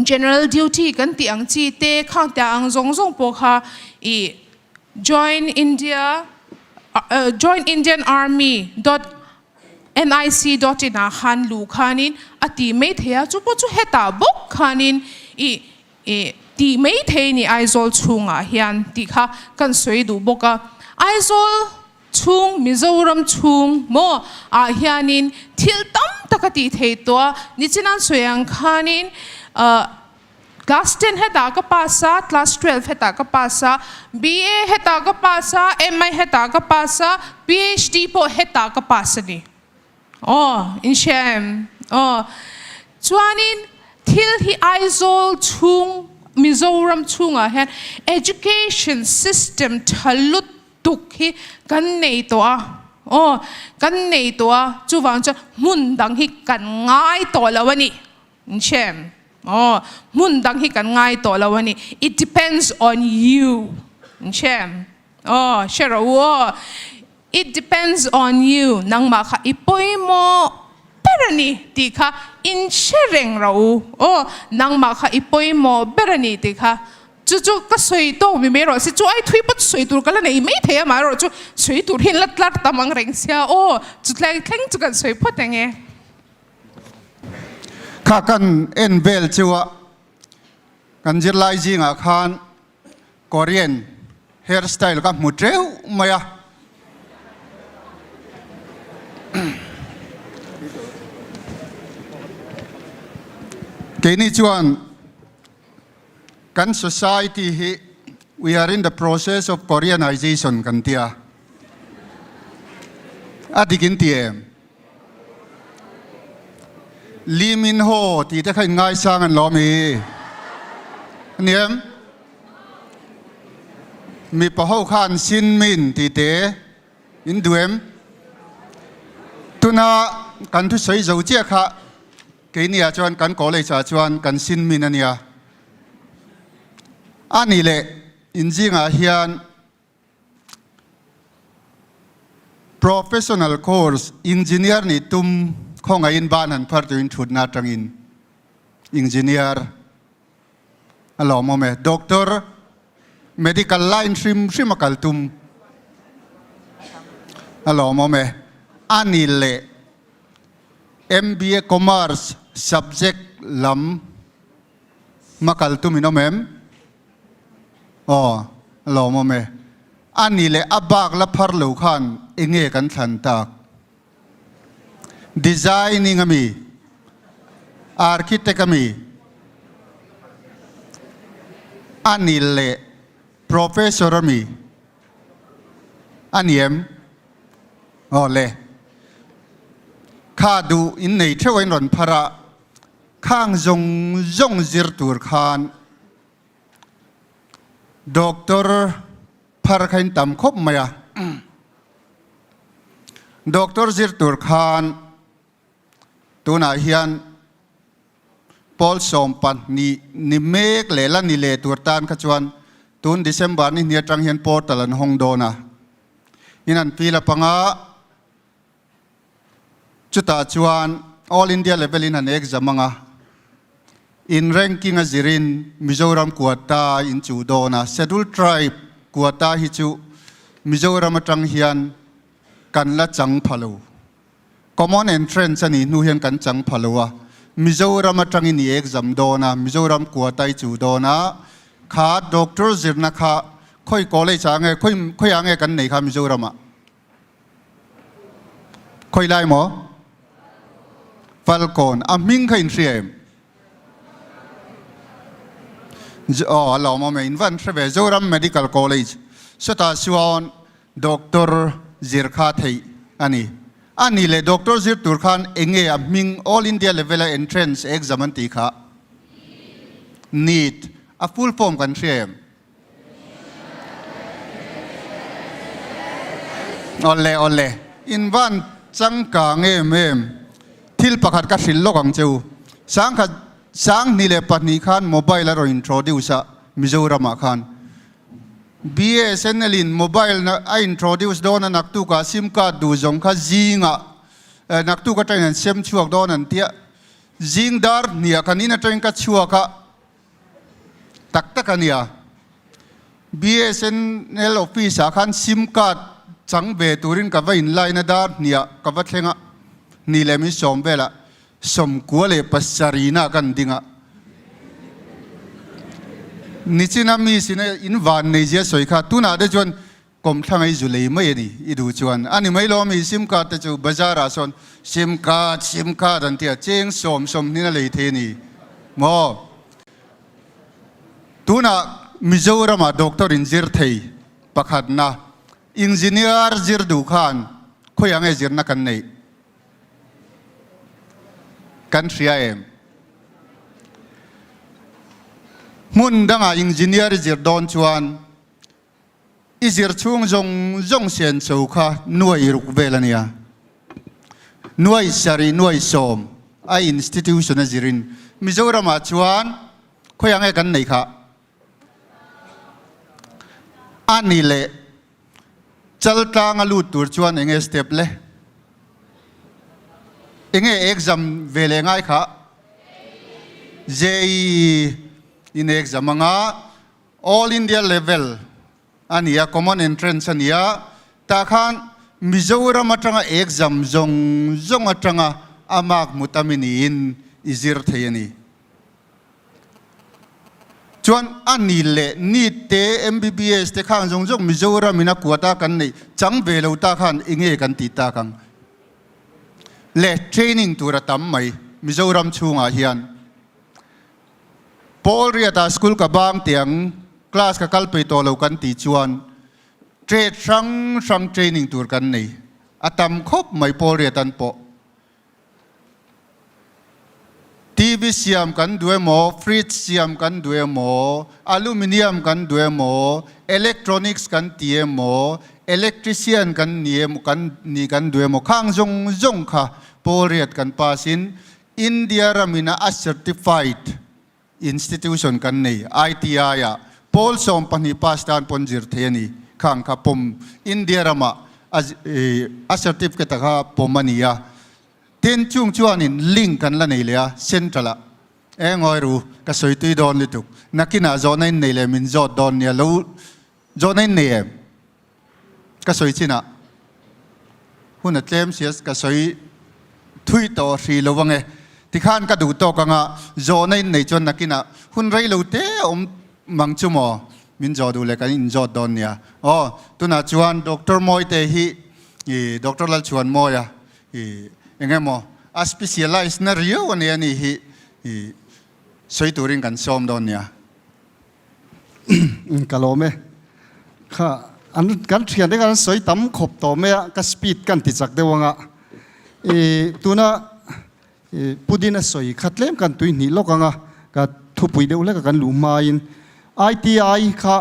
general duty kan tih ang chi te khang tia ang zawng zawng pawh kha ih join India join Indian Army dot nic dot in ah khan luh khanin a tih mai thei a, chu pawh chu hetah bawk khanin ih Ih, tih mai thei ni Aizawl chhungah hian tih kha kan sawi duh bawk a. Aizawl chhung, Mizoram chhung maw ah hianin thil tam tak a tih thei tawh a. Nichinan sawi ang khanin class ten hetah ka pass a, class 12 hetah ka pass a, BA hetah ka pass a, MI hetah ka pass a, PhD pawh hetah ka pass a ni. Aw, in hria em? Aw, chuanin thil hi Aizawl chhung, Mizoram chhungah hian education system tha lutuk hi kan nei tawh a, aw, kan nei tawh a, chuvang chuan hmun dang hi kan ngai tawh lo a ni, in hria em? Aw, hmun dang hi kan ngai tawh lo a ni. It depends on you. An hre em? Aw, hre rawh u aw. It depends on you, nangmah kha i pawimawh ber a ni tih kha in hre reng rawh u. Aw, nangmah kha i pawimawh ber a ni tih kha. Chu chu ka sawi tawk mi mai rawh se, chu ai thui pawh chu sawi tur ka la nei mai thei a, amaherawh chu sawi tur hi an la tlar tam ang reng sia aw, chu tlai thleng chu kan sawi phawt ang e. Kha kan en vel chu a, kan zirlai zingah khan Korean hair style ka hmu teuh mai a. Keini chuan kan society hi we are in the process of Koreanization kan ti a. A dik in ti em? Lee Min Ho tih te kha in ngaisang an lawm i. Aniam? Mipa ho khan Sin Min tih te in duh em? Tuna kan thusawi zo chiah kha keini ah chuan kan college ah chuan kan Sin Min ania. Ani leh in zingah hian Professional course engineer nih tum khawngaihin ban han phar tuin thutna atangin engineer a lawmawm e. Doctor medical line hrim hrim a kal tum a lawmawm e. A ni leh MBA commerce subject lam hma kal tum in awm em? Aw, a lawmawm e. A ni leh a bak la phar lo khan enge kan thlan tak? Designing ami? Architect ami? A ni leh Professor ami? A ni em? Aw le. Kha duh in nei theuh a in rawn phar a, Khang zawng zawng zir tur khan Doctor phar kha in tam khawp mai a. Doctor zir tur khan tunah hian pawl 12 ni mek leh la ni leh tur tan kha chuan tun December ni hnih atang hian portal an hawng dawn a. In an fill up anga Chutah chuan All India level in han exam anga in ranking a zirin Mizoram quota in chuh dawn a, Schedule Tribe quota hi chu Mizoram atang hian kan la chang pha lo. Common entrance a nih hnu hian kan chang pha lo a, Mizoram atangin i exam dawn a, Mizoram quota i chuh dawn a, kha doctor zirna kha khawi college ah nge khawi khawiah nge kan nei kha Mizoramah? Khawi lai maw? Falkawn. A hming kha in hria em? Aw, a lawm awm e. In va an hre ve. Zoram Medical College. Sawtah chuan Doctor zir kha theih a ni. A ni leh Doctor zir tur khan eng nge a hming All India level a entrance exam an tih kha? NEET. A full form kan hria em? Awle awle, in van changkang em em, thil pakhat ka hrilh lawk ang che u. Sangkhat 2002 khan mobile a rawn introduce a Mizoramah khan. BSNL in mobile na a introduce dawn a naktukah sim card duh zawng kha zingah naktuk atangin an sem chhuak dawn an tia. Zing dar hniah khan in atangin ka chhuak a. Tak tak a nia. BSNL office ah khan sim card chang ve turin ka va in line a dar hniah ka va thleng a, hnih leh min sawm velah 97 na kan ding a. Nichina mi sina in van nei zia sawi kha tunah te chuan Kawmthlang ei zu lei mai a ni i duh chuan a ni mai lo ami sim card te chu bazar ah sawn sim card sim card an ti a cheng sawm sawmhnin a lei thei a ni maw? Tunah Mizoram ah doctor in zir thei pakhatna engineer zir duh khan khawiah nge zirna kan neih kan hria em? Hmun dangah engineer i zir dawn chuan I zir chhung zawng zawng sian cho kha nuai ruk vel a nia. Nuai sarih nuai sawm A institution a zirin Mizoramah chuan khawiah nge kan nei kha? A ni leh Chaltlang a lut tur chuan enge step le? Enge exam ve leh ngai kha? JEE in exam anga All India level a ni a, common entrance a ni a, tah khan Mizoram atanga exam zawng zawng atanga a mark hmu tam i niin i zir thei a ni. Chuan a ni leh NEET te, MBBS te khang zawng zawng Mizoram in a kuat a kan neih chang ve lo ta khan enge kan tih tak ang le training tur a tam mai Mizoram chhungah hian. Paul Riata school ka bang tiang class ka kal pei tawh lo kan tih chuan trade hrang hrang training tur kan nei a tam khawp mai Paul Riatan pawh. TV siam kan duh emaw, fridge siam kan duh emaw, aluminium kan duh emaw, electronics kan ti emaw, electrician kan ni emaw kan ni kan duh emaw khang zawng zawng kha Paul Riat kan pass in India ramina a certified institution kan nei, ITI ah pawl 12 pass tan pawn zir thei a ni. Khang kha pawm India ramah a certificate a kha pawm a ni a. Tin, chung chuanin link kan la nei leh a central ah. E ngawi ru, ka sawi tui dawn lutuk. Nakinah zawhna in nei leh min zawt dawn nia lo zawhna in nei em? Ka sawi chinah hun a tlem sia ka sawi thui tawh hri lo ang e. Tikhan ka duh tawk anga zawhna in nei chuan nakinah hun rei lo te a awm mang chu maw? Min zawh duh leh kan inzawt dawn nia. Aw, tunah chuan Doctor Mawite hi i Doctor Lalchhuanmawia i eng emaw a specialise na riau a nia ni hi i sawi turin kan sawm dawn nia. Ka lawm e. Kha an kan thian te khan an sawi tam khawp tawh mai a, ka speed kan ti chak deuh anga. I tuna i Pudin a sawi kha tlem kan tui hnih lawk anga ka thupui deuh hlek a kan luh hmain ITI kha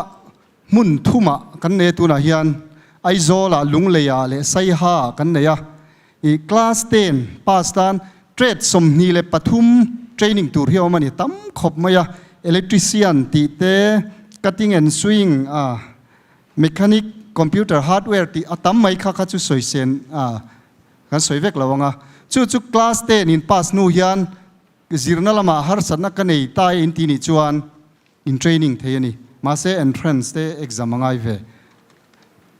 hmun thumah kan nei a tunah hian Aizawlah Lungleiah leh Saiha kan nei a. I class 10 pass tan trade 23 training tur hi a awm a ni tam khawp mai a, electrician tih te, cutting and sewing a, mechanic, computer hardware tih a tam mai kha kha chu sawi sen a kan sawi vek lo ang a. Chu chu class 10 in pass hnu hian zirna lamah harsatna ka nei ta e in tih nih chuan in training thei a ni. Mahse entrance te exam a ngai ve.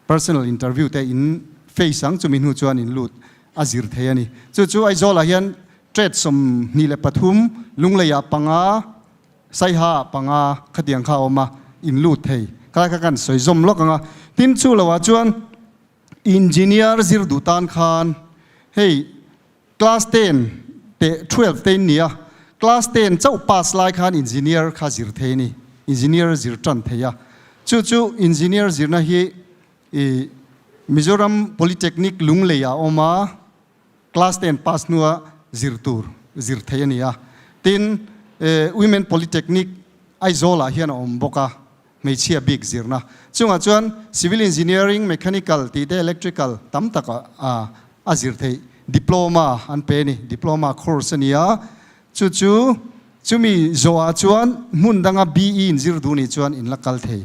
Personal interview te in face ang chumi hnu chuan in lut a zir thei a ni. Chu chu Aizawl ah hian trade 23, Lunglei ah panga, Saiha ah panga khatiang kha a awm a, in lut thei. Khalai kha kan sawi zawm lawk ang a. Tin chu lo ah chuan engineer zir duh tan khan hei Class 10 teh 12 te in ni a, class 10 chauh pass lai khan engineer kha zir thei a ni, engineer zir tan thei a. Chu chu engineer zirna hi i Mizoram Polytechnic Lunglei ah a awm a, class 10 pass hnua zir tur zir thei a ni a. Tin, Women Polytechnic Aizawl ah hian a awm bawk a, hmeichhia bik zirna chungah chuan civil engineering, mechanical tih te electrical tam tak a a zir theih diploma an pe a ni, diploma course a ni a, chu chu chumi zawhah chuan hmun danga BE in zir duh nih chuan in la kal thei.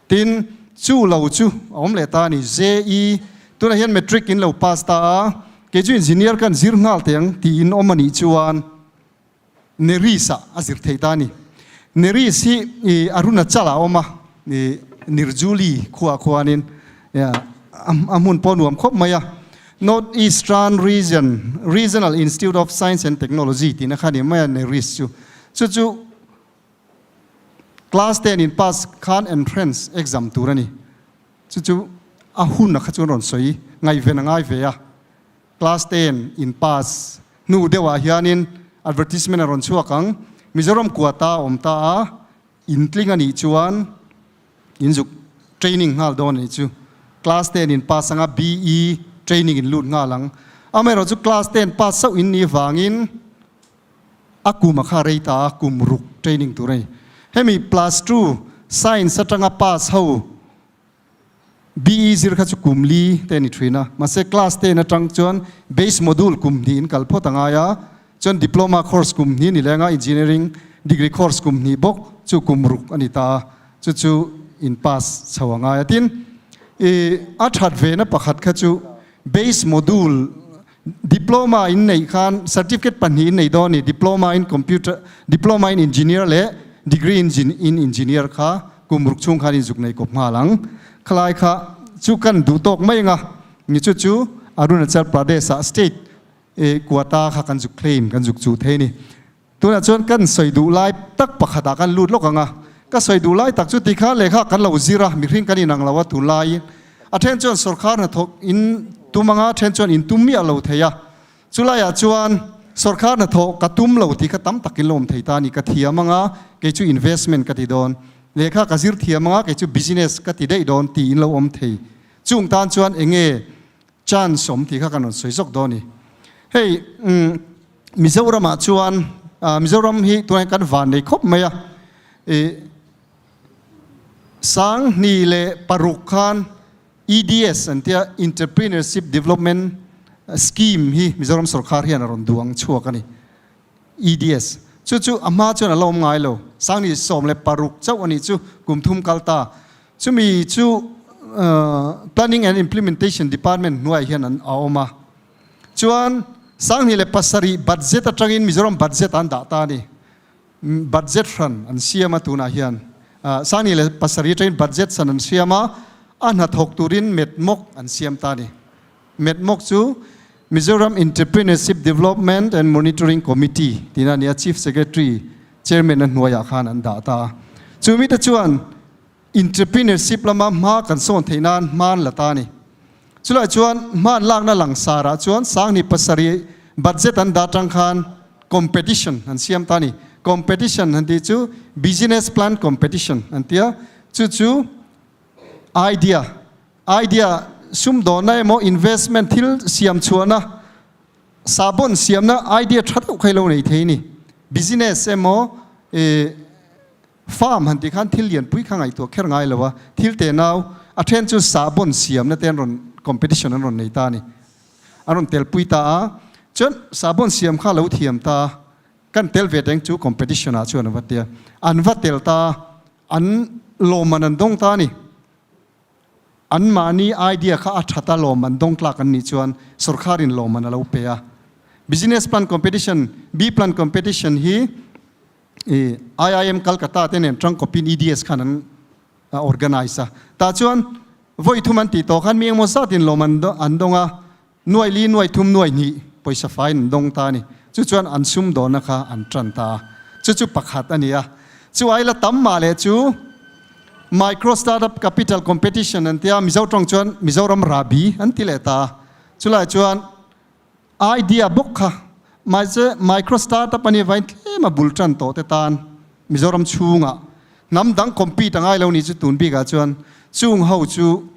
Tin, chu lo chu a awm leh ta a ni, JE tunah hian matric in lo pass ta a, kei chu engineer khan zir nghal teh ang tiin awm a nih chuan, Neris-ah a zir thei ta a ni. Neris hi i Arunachal-ah a awm a, i Nirjuli khuaah khuanin a hmun pawh a nuam khawp mai a. North Eastern Region, Regional Institute of Science and Technology tihna kha a ni mai a Neris chu. Chu chu class 10 in pass khan entrance exam tur a ni. Chu chu a hun a kha chuan rawn sawi ngaihven a ngai ve a. Class 10 in pass hnu deuhah hianin advertisement a rawn chhuak ang. Mizoram quota a awm ta a, in tling a nih chuan in zuk training nghal dawn a nih chu. Class 10 in pass anga BE training in lut nghal ang. Amaherawhchu class 10 pass chauh in nih vangin a kum a kha rei ta a, kum ruk training tur a ni. Hemi plus 2 science atanga pass ho BE zir kha chu kum li te a ni thin a, mahse class 10 atang chuan base module kum hnih in kal phawt a ngai a, Chuan diploma course kum hnih ni lenga engineering degree course kum hnih bawk chu kum ruk a ni ta a, chu chu in pass chho a ngai a. Tin, i a that ve na pakhat kha chu base module diploma in neih khan certificate pahnih in nei dawn a ni, diploma in computer, diploma in engineer leh degree in in engineer kha kum ruk chhung khan in zuk nei kawp nghal ang. Khalai kha chu kan duh tawk mai anga ni chu chu Arunachal Pradesh ah state E quota kha kan zuk claim kan zuk chuh thei ni. Tunah chuan kan sawi duh lai tak pakhatah kan lut lawk ang a. Ka sawi duh lai tak chu tikha lehkha kan lo zir a, mihring kan inang lo a tunlaiin. A then chuan sorkar hnathawk in tum ang a, then chuan in tum miah lo thei a. Chulaiah chuan sorkar hnathawh ka tum lo tih kha tam takin la awm thei ta a ni. Ka thiam ang a, kei chu investment ka ti dawn. Lehkha ka zir thiam ang a, kei chu business ka ti daih dawn tiin lo awm thei. Chung tan chuan enge Chance awm tih kha kan rawn sawi zawk dawn a ni. Hei Mizoramah chuan Mizoram hi tunah hian kan van nei khawp mai a, ih 2006 khan EDS an tia Entrepreneurship Development Scheme hi Mizoram sorkar hian a rawn duang chhuak a ni. EDS chu chu a hma chuan a la awm ngai lo. 2016 chauh a nih chu kum thum kal ta. Chumi chu Planning and Implementation Department hnuaiah hian an a awm a. Chuan 2007 budget atangin Mizoram budget an dah ta a ni. Budget hran an siam a tunah hian. 2007 atangin budget san an siam a, a hnathawk turin metmawk an siam ta a ni. Metmawk chu Mizoram Entrepreneurship Development and Monitoring Committee tihna a ni a, Chief Secretary Chairman a hnuaiah khan an dah ta a. Chumi te chuan Entrepreneurship lama hma kan sawn theih nan hma an la ta a ni. Chulai chuan hma an lakna langsarah chuan 2007 budget an dah tang khan competition an siam ta a ni. Competition han tih chu business plan competition an ti a, chu chu idea, idea sumdawnna emaw investment thil siam chhuahna, sahbawn siamna idea tha deuh kha i lo nei thei a ni. Business emaw ih Farm han tih khan thil lianpui kha ngaihtuah kher ngai lo a, thil te nau a then chu sahbawn siamna te an rawn competition an rawn nei ta a ni. An rawn telpui ta a, chuan sahbawn siam kha lo thiam ta a, kan tel ve teng chu competition ah chuan an va tia, an va tel ta a, an lawmman an dawng ta a ni. Anmahni idea kha a that a lawmman dawng tlak an nih chuan sorkharin lawmman a lo pe a. Business plan competition, B plan competition hi I IIM Calcutta te nen tangkawpin EDS khan an organise a. Tah chuan vawi thum an tih tawh khan mi engmaw zatin lawm an dawng a, nuai li, nuai thum, nuai hnih pawisa faiin an dawng ta a ni. Chu chuan an sumdawnna kha an tan ta a. Chu chu pakhat a ni a. Chu ai la tam mah leh chu Micro Startup Capital Competition an tia, Mizo tawng chuan Mizoram Rahbi an ti leh ta a. Chulai chuan Idea bawk kha mahse micro startup a nih avangin tlem a bul tan tawh te tan Mizoram chhungah hnam dang compete a ngai lo nih chu tun bikah chuan chung ho chu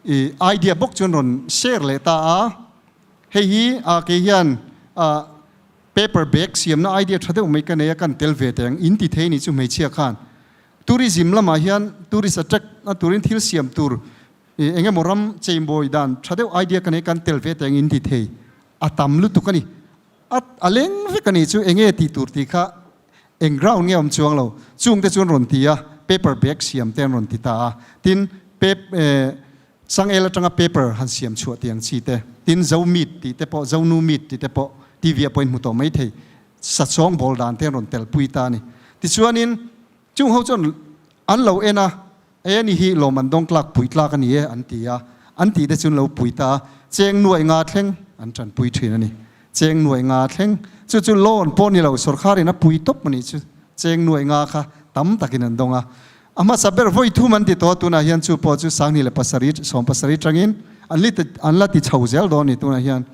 i idea bawk chuan rawn share leh ta a. Hei hi a kei hian a paper bag siamna idea tha deuh mai ka nei a kan tel ve teh ang in ti thei nih chu hmeichhia khan tourism lamah hian tourist attract na turin thil siam tur I eng emaw ram cheimawi dan tha deuh idea ka nei kan tel ve teh angin ti thei a tam lutuk a ni. A a leng vek a ni chu eng nge tih tur tih kha eng ground nge awm chuang lo. Chung te chu an rawn ti a, paper bag siam te an rawn ti ta a. Tin, pap eh changel atanga paper han siam chhuah tih ang chi te, tin zo meat tih te pawh, zonu meat tih te pawh TV ah pawhin hmu tawh mai thei. Sachawng bawl dan te an rawn telpui ta a ni. Tichuanin chung ho chuan an lo en a, E ni hi lawm an dawng tlak pui tlak a ni e an ti a, an tih te chu an lo pui ta a, cheng nuaih nga thleng an tanpui thin a ni. Cheng nuaih nga thleng, chu chu loan pawh ni lo, sorkharin a pui tawp a nih chu, cheng nuaih nga kha tam takin an dawng a. A hmasa ber vawi thum an ti tawh a, tunah hian chu pawh chu 2007, 70 tangin an li an la ti chho zel dawn a ni tunah hian.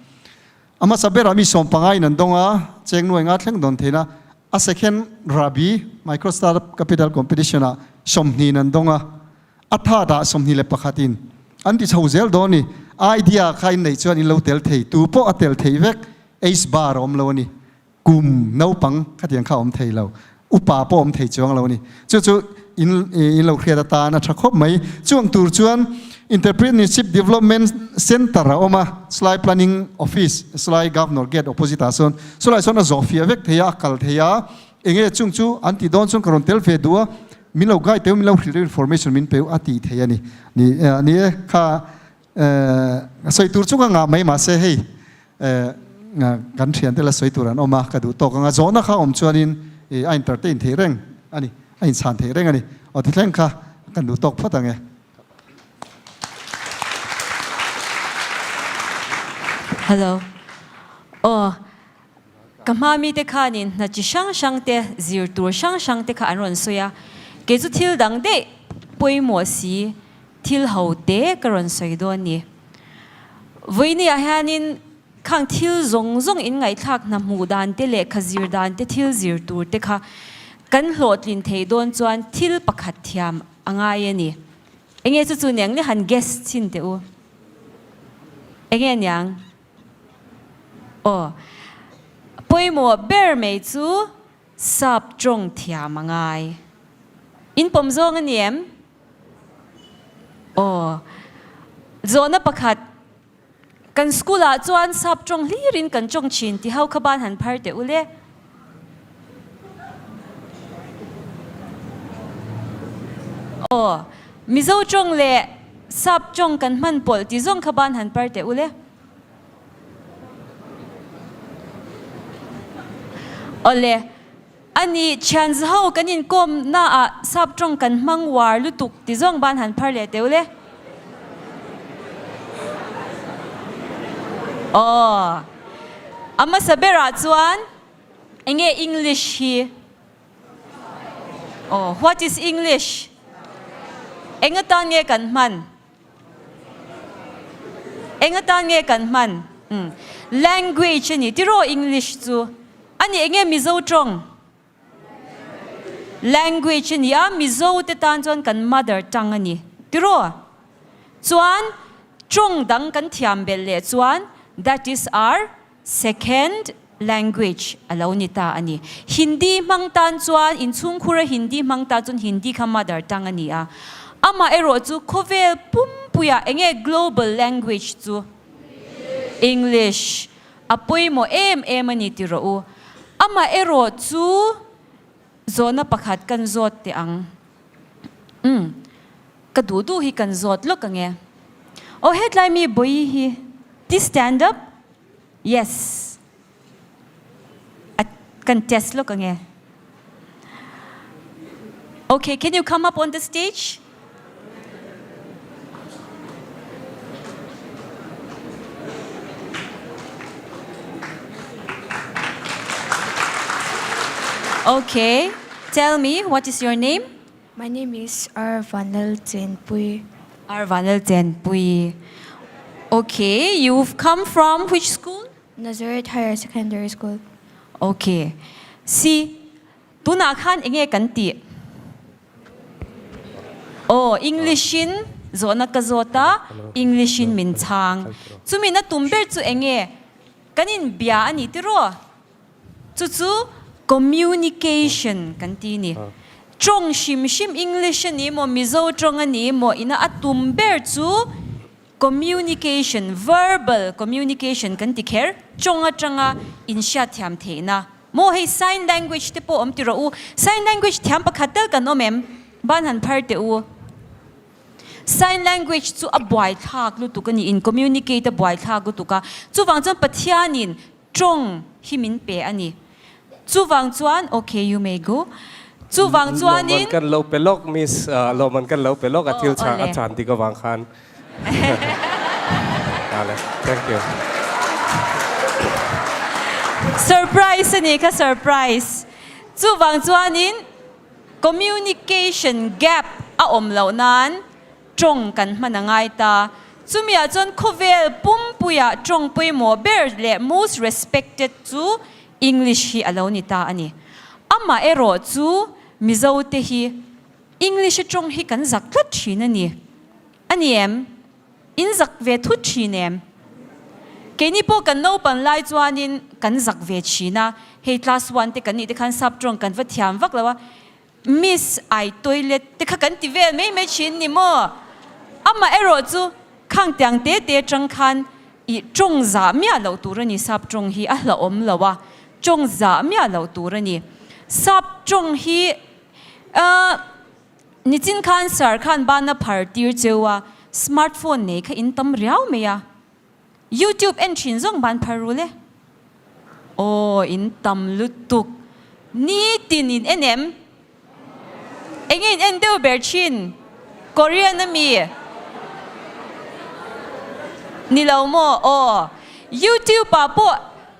A hmasa berah mi 15 in an dawng a, cheng nuaih nga thleng dawn theihna A second Rabi Micro Startup Capital Competition ah 20 in an dawng a, a third ah 21 in an ti chho zel dawn a ni. Idea kha in neih chuan in lo tel thei, tu pawh a tel thei vek, age bar a awm lo a ni. Kum naupang khatiang kha a awm thei lo, upa pawh a awm thei chuang lo a ni. Chu chu. in in lo hriat atan a tha khawp mai. Chuang tur chuan Entrepreneurship Development Centre a awm a, Slai Planning Office, Slai Governor Gate opposite ah sawn chulai sawn a zawh fiah vek thei a, a kal thei a, enge chung chu an tih dawn chuan ka rawn tel ve duh a, min lo guide teu, min lo hrilh deuh information min pe a tih thei a ni. Ni ni e kha sawi tur chu ka ngah mai mahse hei kan thiante la sawi tur an awm a, ka duh tawk ang a, zawhna kha awm chuanin a entertain thei reng a ni, a inchhan thei reng a ni. Aw tithleng kha kan duh tawk phawt ang e. Hello. Aw, ka hma mite khanin hna chi hrang hrang te, zir tur hrang hrang te kha an rawn sawi a. Kei chu thil dang daih pawimawh si, thil ho te ka rawn sawi dawn ni. Vawinia hianin khang thil zawng zawng in ngaihthlak hna hmuh dan te lehkha zir dan te thil zir tur te kha kan hlawhtlin thei dawn chuan thil pakhat thiam a ngai a ni. Enge chu chu niang le han guess chhin teh u. Enge niang? Aw. Pawimawh ber mai chu sap tawng thiam a ngai. In pawm zawng a ni em? Aw. Zawhna pakhat Kan school ah chuan sap tawng hlir in kan tawng thin ti ho kha ban han phar teh u le. Aw, Mizo tawng leh sap tawng kan hman pawlh ti zawng kha ban han par teh u le. Awle, ani thian zaho kan inkawm na ah sap tawng kan hmang uar lutuk ti zawng ban han phar leh teh u le. Aw, a hmasa berah chuan enge English hi? Aw, what is English? Eng atan nge kan hman? Eng atan nge kan hman? Umm, language a ni tiraw English chu? A ni enge Mizo tawng? Language a ni a, Mizo te tan chuan kan mother tongue a ni. Tiraw? Chuan tawng dang kan thiam belh leh chuan that is our second language a lo ni ta a ni. Hindi hmang tan chuan inchhungkhura Hindi hmang tan chuan Hindi kha mother tongue a ni a. Amaherawh chu khawvel pumpuiah enge global language chu? English. A pawimawh em em a ni ti rawh u. Amah erawh chu zawhna pakhat kan zawt teh ang. Umm, ka duh duh hi kan zawt lawk ang e. Aw hetlai mi Bawihi hi please stand up. Yes. A kan test lawk ang e. Okay, can you come up on the stage? Okay, tell me what is your name? My name is R Vanlal Chenpui. R Vanlal Chenpui. Okay, you've come from which school? Nazareth Higher Secondary School. Okay. See, tunah khan enge kan tih? Aw, English in zawhna ka zawt a, English in min chhang. Chumi na tum ber chu enge? Kan in bia a ni tiraw? Chu chu communication kan ti ni. Tawng hrim hrim English a ni maw, Mizo tawng a ni maw ina a tum ber chu Communication, verbal communication kan ti kher, tawng atanga inhriatthiam theihna. Maw hei sign language te pawh awm ti rawh u. Sign language thiam pakhat tal kan awm em? Ban han phar teh u. Sign language chu a buaithlak lutuk a ni, in communicate a buaithlak lutuk a. Chuvang chuan Pathianin tawng hi min pe a ni. Chuvang chuan, okay you may go. Chuvang chuanin. Lawmman kan lo pe lawk miss, lawmman kan lo pe lawk a thil chah a chan dik avang khan. Ale, thank you. Surprise a ni kha surprise. Chuvang chuanin communication gap a awm loh nan Tawng kan hman a ngai ta. Chumiah chuan khawvel pumpuiah tawng pawimawh ber leh most respected chu English hi a lo ni ta a ni. Amah erawh chu Mizo te hi English-a tawng hi kan zak tlat thin a ni. A ni em? In zak ve thut thin em? Keini pawh kan naupang lai chuanin kan zak ve thin a, hei class one te kan nih te khan sap tawng kan va thiam vak lo a. Miss I toilet te kha kan ti vel mai mai thin ni maw? Amah erawh chu khang tiang te te atang khan i tawng zah miah loh tur a ni, sap tawng hi a hlauhawm lo a, tawng zah miah loh tur a ni. Sap tawng hi ahh nichin khan sir khan bana phar tir cheu a, smart phone nei kha in tam riau mai a. YouTube en thin zawng ban phar rul e. Aw in tam lutuk. Nitin in en em? Enge in en deuh ber thin? Korean ami? Ni lo maw? Aw YouTube ah pawh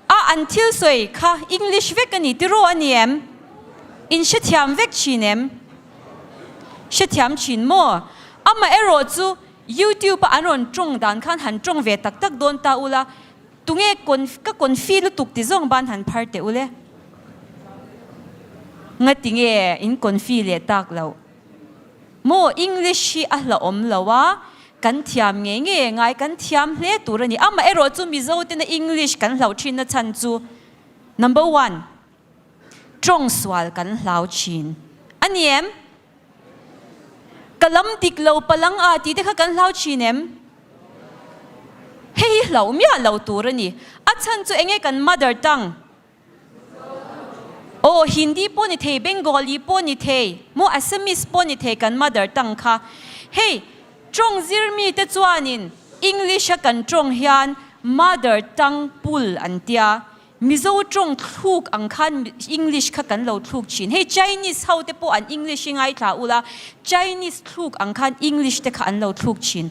a an thil sawi kha English vek a ni tiraw a ni em? In hrethiam vek thin em? Hrethiam thin maw? Amaherawh chu YouTube a an rawn tawng dan khan han tawng ve tak tak dawn ta ula, tunge ka confi lutuk ti zawng ban han phar teh ule. Ngati nge in confi leh tak loh? Maw English hi a hlauhawm lo a, kan thiam ngei ngei ngai kan thiam hle tur a ni. Amaherawh chu Mizo tena English kan hlauh thin na chhan chu number one, tawng sual kan hlau thin a ni em? Ka lam dik lo palang a tih te kha kan hlau thin em? Hei hi hlauh miah lo tur a ni. A chhan chu enge kan mother tongue? Aw Hindi pawh ni thei, Bengali pawh ni thei, maw Assamese pawh ni thei kan mother tongue kha. Hei tawng zir mi te chuanin English a kan tawng hian mother tongue pool an tia. Mizo tawng thluk ang khan English kha kan lo thluk thin. Hei Chinese ho te pawh an English hi ngaithla ula, Chinese thluk ang khan English te kha an lo thluk thin.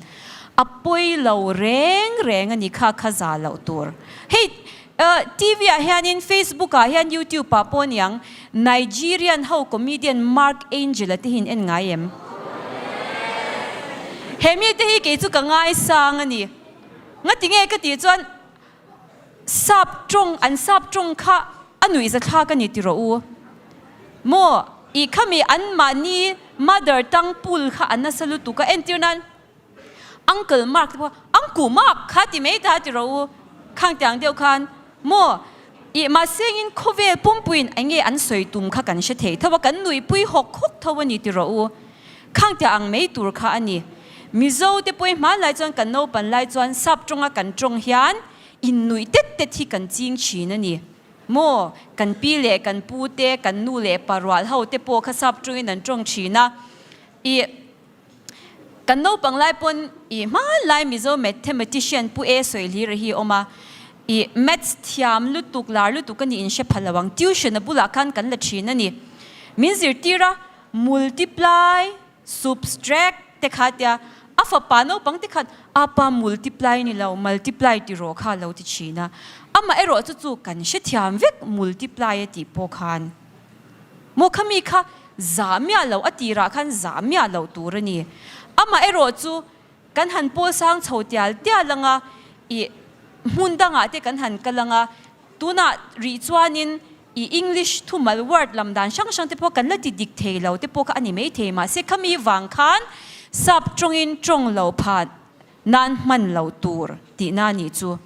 A pawi lo reng reng a ni kha kha za loh tur. Hei TV ah hianin Facebook ah hian YouTube ah pawh niang Nigerian ho comedian Mark Angel-a te hi in en ngai em? He mi te hi kei chu ka ngaisang a ni. Ngatinge ka tih chuan Sap tawng, an sap tawng kha a nuihza thlak a ni ti rawh u. Maw, i khami an mahni mother tongue pool kha a nasa lutuk a, entir nan Uncle Mark te pawh Uncle Mark kha ti mai ta ti rawh u, khang tiang deuh khan maw, i mahsengin khawvel pumpuiin eng nge an sawi tum kha kan hre thei tho a, kan nuihpui hawk hawk tho a ni ti rawh u. Khang tia ang mai tur kha a ni. Mizo te pawh i hmanlai chuan kan naupan lai chuan sap tawnga kan tawng hian innuih tet tet hi kan ching thin a ni. Maw, kan pi leh kan pu te, kan nu leh pa rual ho te pawh kha sap tawngin an tawng thin a. I kan naupang lai pawn i hmanlai Mizo mathematician Pu E Sawilhira hi a awm a. I maths thiam lutuk, lar lutuk a ni inhre pha lo ang. Tuition a bulah khan kan la thin a ni. Min zirtir a. Multiply, subtract te kha tia a fapa naupang te khan apa multiply ni lo multiply ti rawh kha lo ti thin a, amah erawh chu chu kan hrethiam vek multiply a tih pawh khan maw khami kha zah miah lo a tirah khan zah miah loh tur a ni. Amah erawh chu kan han pawl sang chho tial tial anga ih hmun dangah te kan han kal anga tunah rih chuanin I English thumal word lam dan hrang hrang te pawh kan la ti dik thei lo te pawh kha a ni mai thei mahse khami vang khan sap tawngin tawng lo pha nan hman lo tur tihna a nih chu.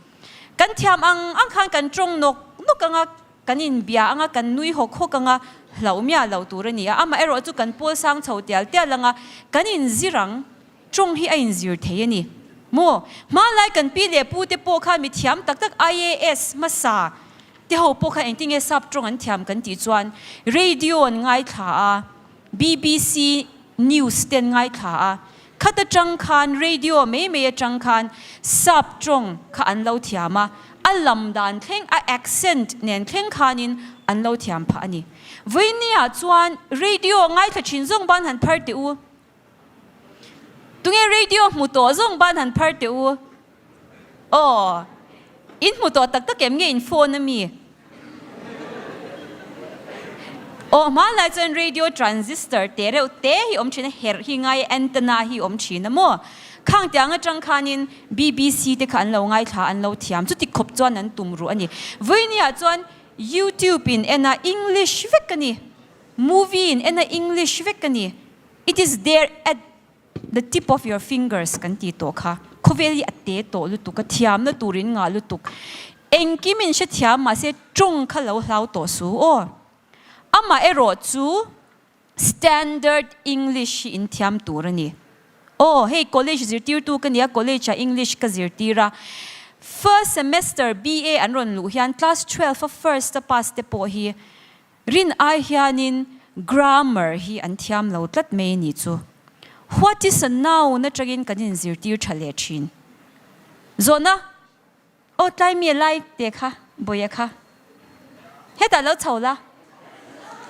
Kan thiam ang ang khan kan tawng nawk nawk anga kan inbia anga kan nui hawk hawk anga hlauh miah lo tur a ni a, amaherawh chu kan pawl sang chho tial tial anga kan inzir ang. Tawng hi a inzir thei a ni maw? Hmanlai kan pi leh pu te pawh khan mi thiam tak tak IAS hmasa te ho pawh khan engtin nge sap tawng an thiam kan tih chuan radio an ngaithla a, BBC news te an ngaithla a, khat atang khan radio mai mai atang khan sap tawng kha an lo thiam a, a lam dan thleng a accent nen thleng khanin an lo thiam phah a ni. Vawinia chuan radio ngaithla thin zawng ban han phar teh u. Tunge radio hmu tawh zawng ban han phar teh u. Aw, in hmu tawh tak tak em nge in phone a mi? Aw, hmanlai chuan radio transistor te reuh te hi awm thin a, herh hi ngai a, antenna hi awm thin a maw? Khang tiang atang khanin BBC te kha an lo ngaithla, an lo thiam, chuti khawp chuan an tum ruh a ni. Vawinia chuan YouTube in en a English vek a ni, movie in en a English vek a ni. It is there at the tip of your fingers kan ti tawh kha. Khawvel hi a te tawh lutuk, a thiamna turin ngah lutuk. Engkim in hrethiam mahse tawng kha lo hlau tawh su aw. Amah erawh chu. Standard English hi in thiam tur a ni. Aw, hei college zirtirtu ka nia, college ah English ka zirtir a. First semester BA an rawn luh hian class 12 a first a pass te pawh hi rin ai hianin grammar hi an thiam lo tlat mai a ni chu. What is a noun atangin kan inzirtir tha leh thin. Zawhna Aw tlai mi lai te kha Bawia kha hetah lo chho la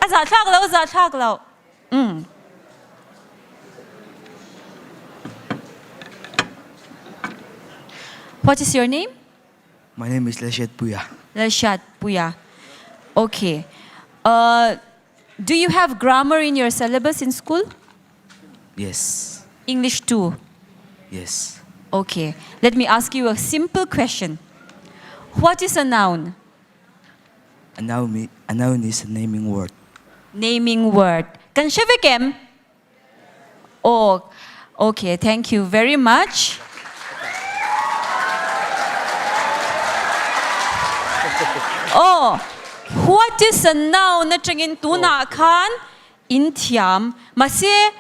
a zahthlak lo zahthlak lo umm. What is your name? My name is Lalhriat Puia. Lalhriat Puia. Okay. Uh, do you have grammar in your syllabus in school? Yes. English too? Yes. Okay. Let me ask you a simple question. What is a noun? A noun, a noun is a naming word. Naming word. Kan hre vek em? Oh, okay. Thank you very much. Oh, what is a noun atangin tunah khan In thiam. Mahse,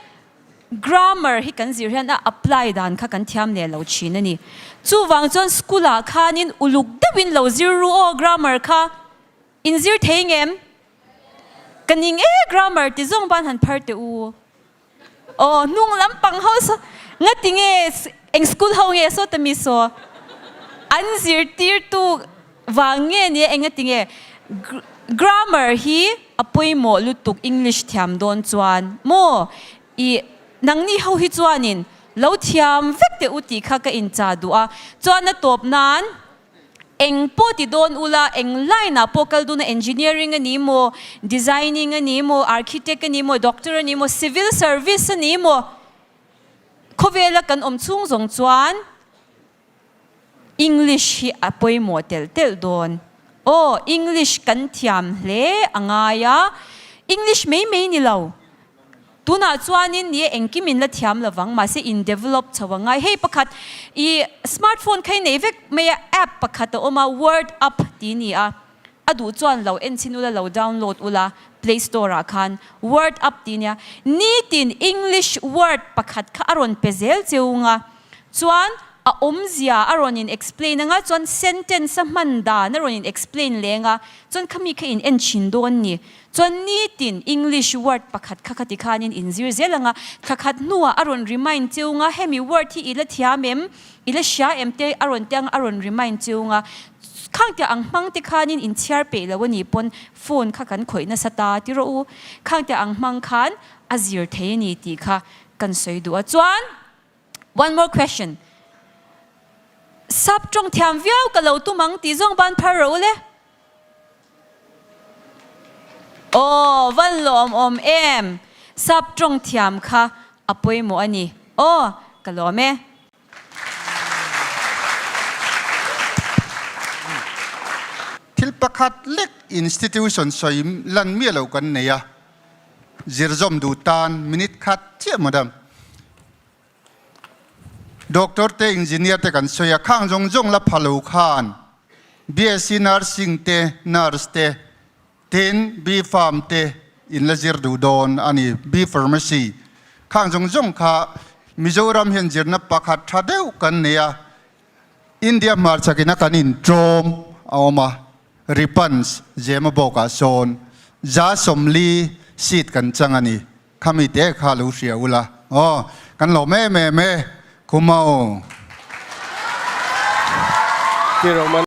grammar hi kan zir hian a apply dan kha kan thiam leh lo thin a ni. Chuvang chuan school ah khanin uluk deuhin lo zir ru aw grammar kha. In zir thei ngem? Ka ning e grammar ti zawng ban han phar teh u. Aw hnung lampang ho saw ngati nge eng school ho nge saw ta mi saw an zirtirtu Vang nge nia engati nge grammar hi a pawimawh lutuk English thiam dawn chuan maw i nangni ho hi chuanin lo thiam vek teh u tih kha ka incha duh a, chuan a tawp nan eng pawh ti dawn ula eng line ah pawh kal dun a engineering a ni maw designing a ni maw architect a ni maw doctor a ni maw civil service a ni maw khawvela kan awm chhung zawng chuan English hi a pawimawh telh telh dawn. Aw, English kan thiam hle a ngai a, English mai mai ni lo. Tunah chuanin ni e engkim in la thiam lovang, mahse in develop chho a ngai. Hei pakhat, i smartphone kha i nei vek mai a, app pakhat a awm a, Word Up tih ni a. A duh chuan lo en chhin ula, lo download ula, Play Store ah khan Word Up tih nia. Nitin English word pakhat kha a rawn pe zel cheu nga. Chuan a awmzia a rawn in explain anga, chuan sentence a hman dan a rawn in explain leng a, chuan khami kha in en thin dawn ni. Chuan nitin English word pakhat kha khati khanin in zir zel anga, thla khat hnuah a rawn remind cheu nga, hemi word hi i la thiam em, i la hria em te a rawn ti anga a rawn remind cheu nga. Khangte ang hmang te khanin in chhiar peih lo a nih pawn phone kha kan khawih nasa ta ti rawh u. Khangte ang hmang khan a zir thei a ni tih kha kan sawi duh a. Chuan one more question, sap tawng thiam viau ka lo tum ang tih zawng ban phar rawh u le. Aw van lawm awm em, sap tawng thiam kha a pawimawh a ni. Aw ka lawm e. Thil pakhat lek institution sawi lan miah lo kan nei a, zirzawm duh tan minute khat chiah madam. Doctor te engineer te kan sawi a, khang zawng zawng la pha lo khan BSc nursing te nurse te Tin, B Pharm te in la zir duh dawn a ni. B Pharmacy khang zawng zawng kha Mizoram hian zirna pakhat tha deuh kan nei a, India hmarchhak ina kan intlawm a awm a, Ripans, Zemabawkah sawn 140 seat kan chang a ni. Khami te kha lo hria ula aw, kan lawm em em e, Khumau. Ti Roman.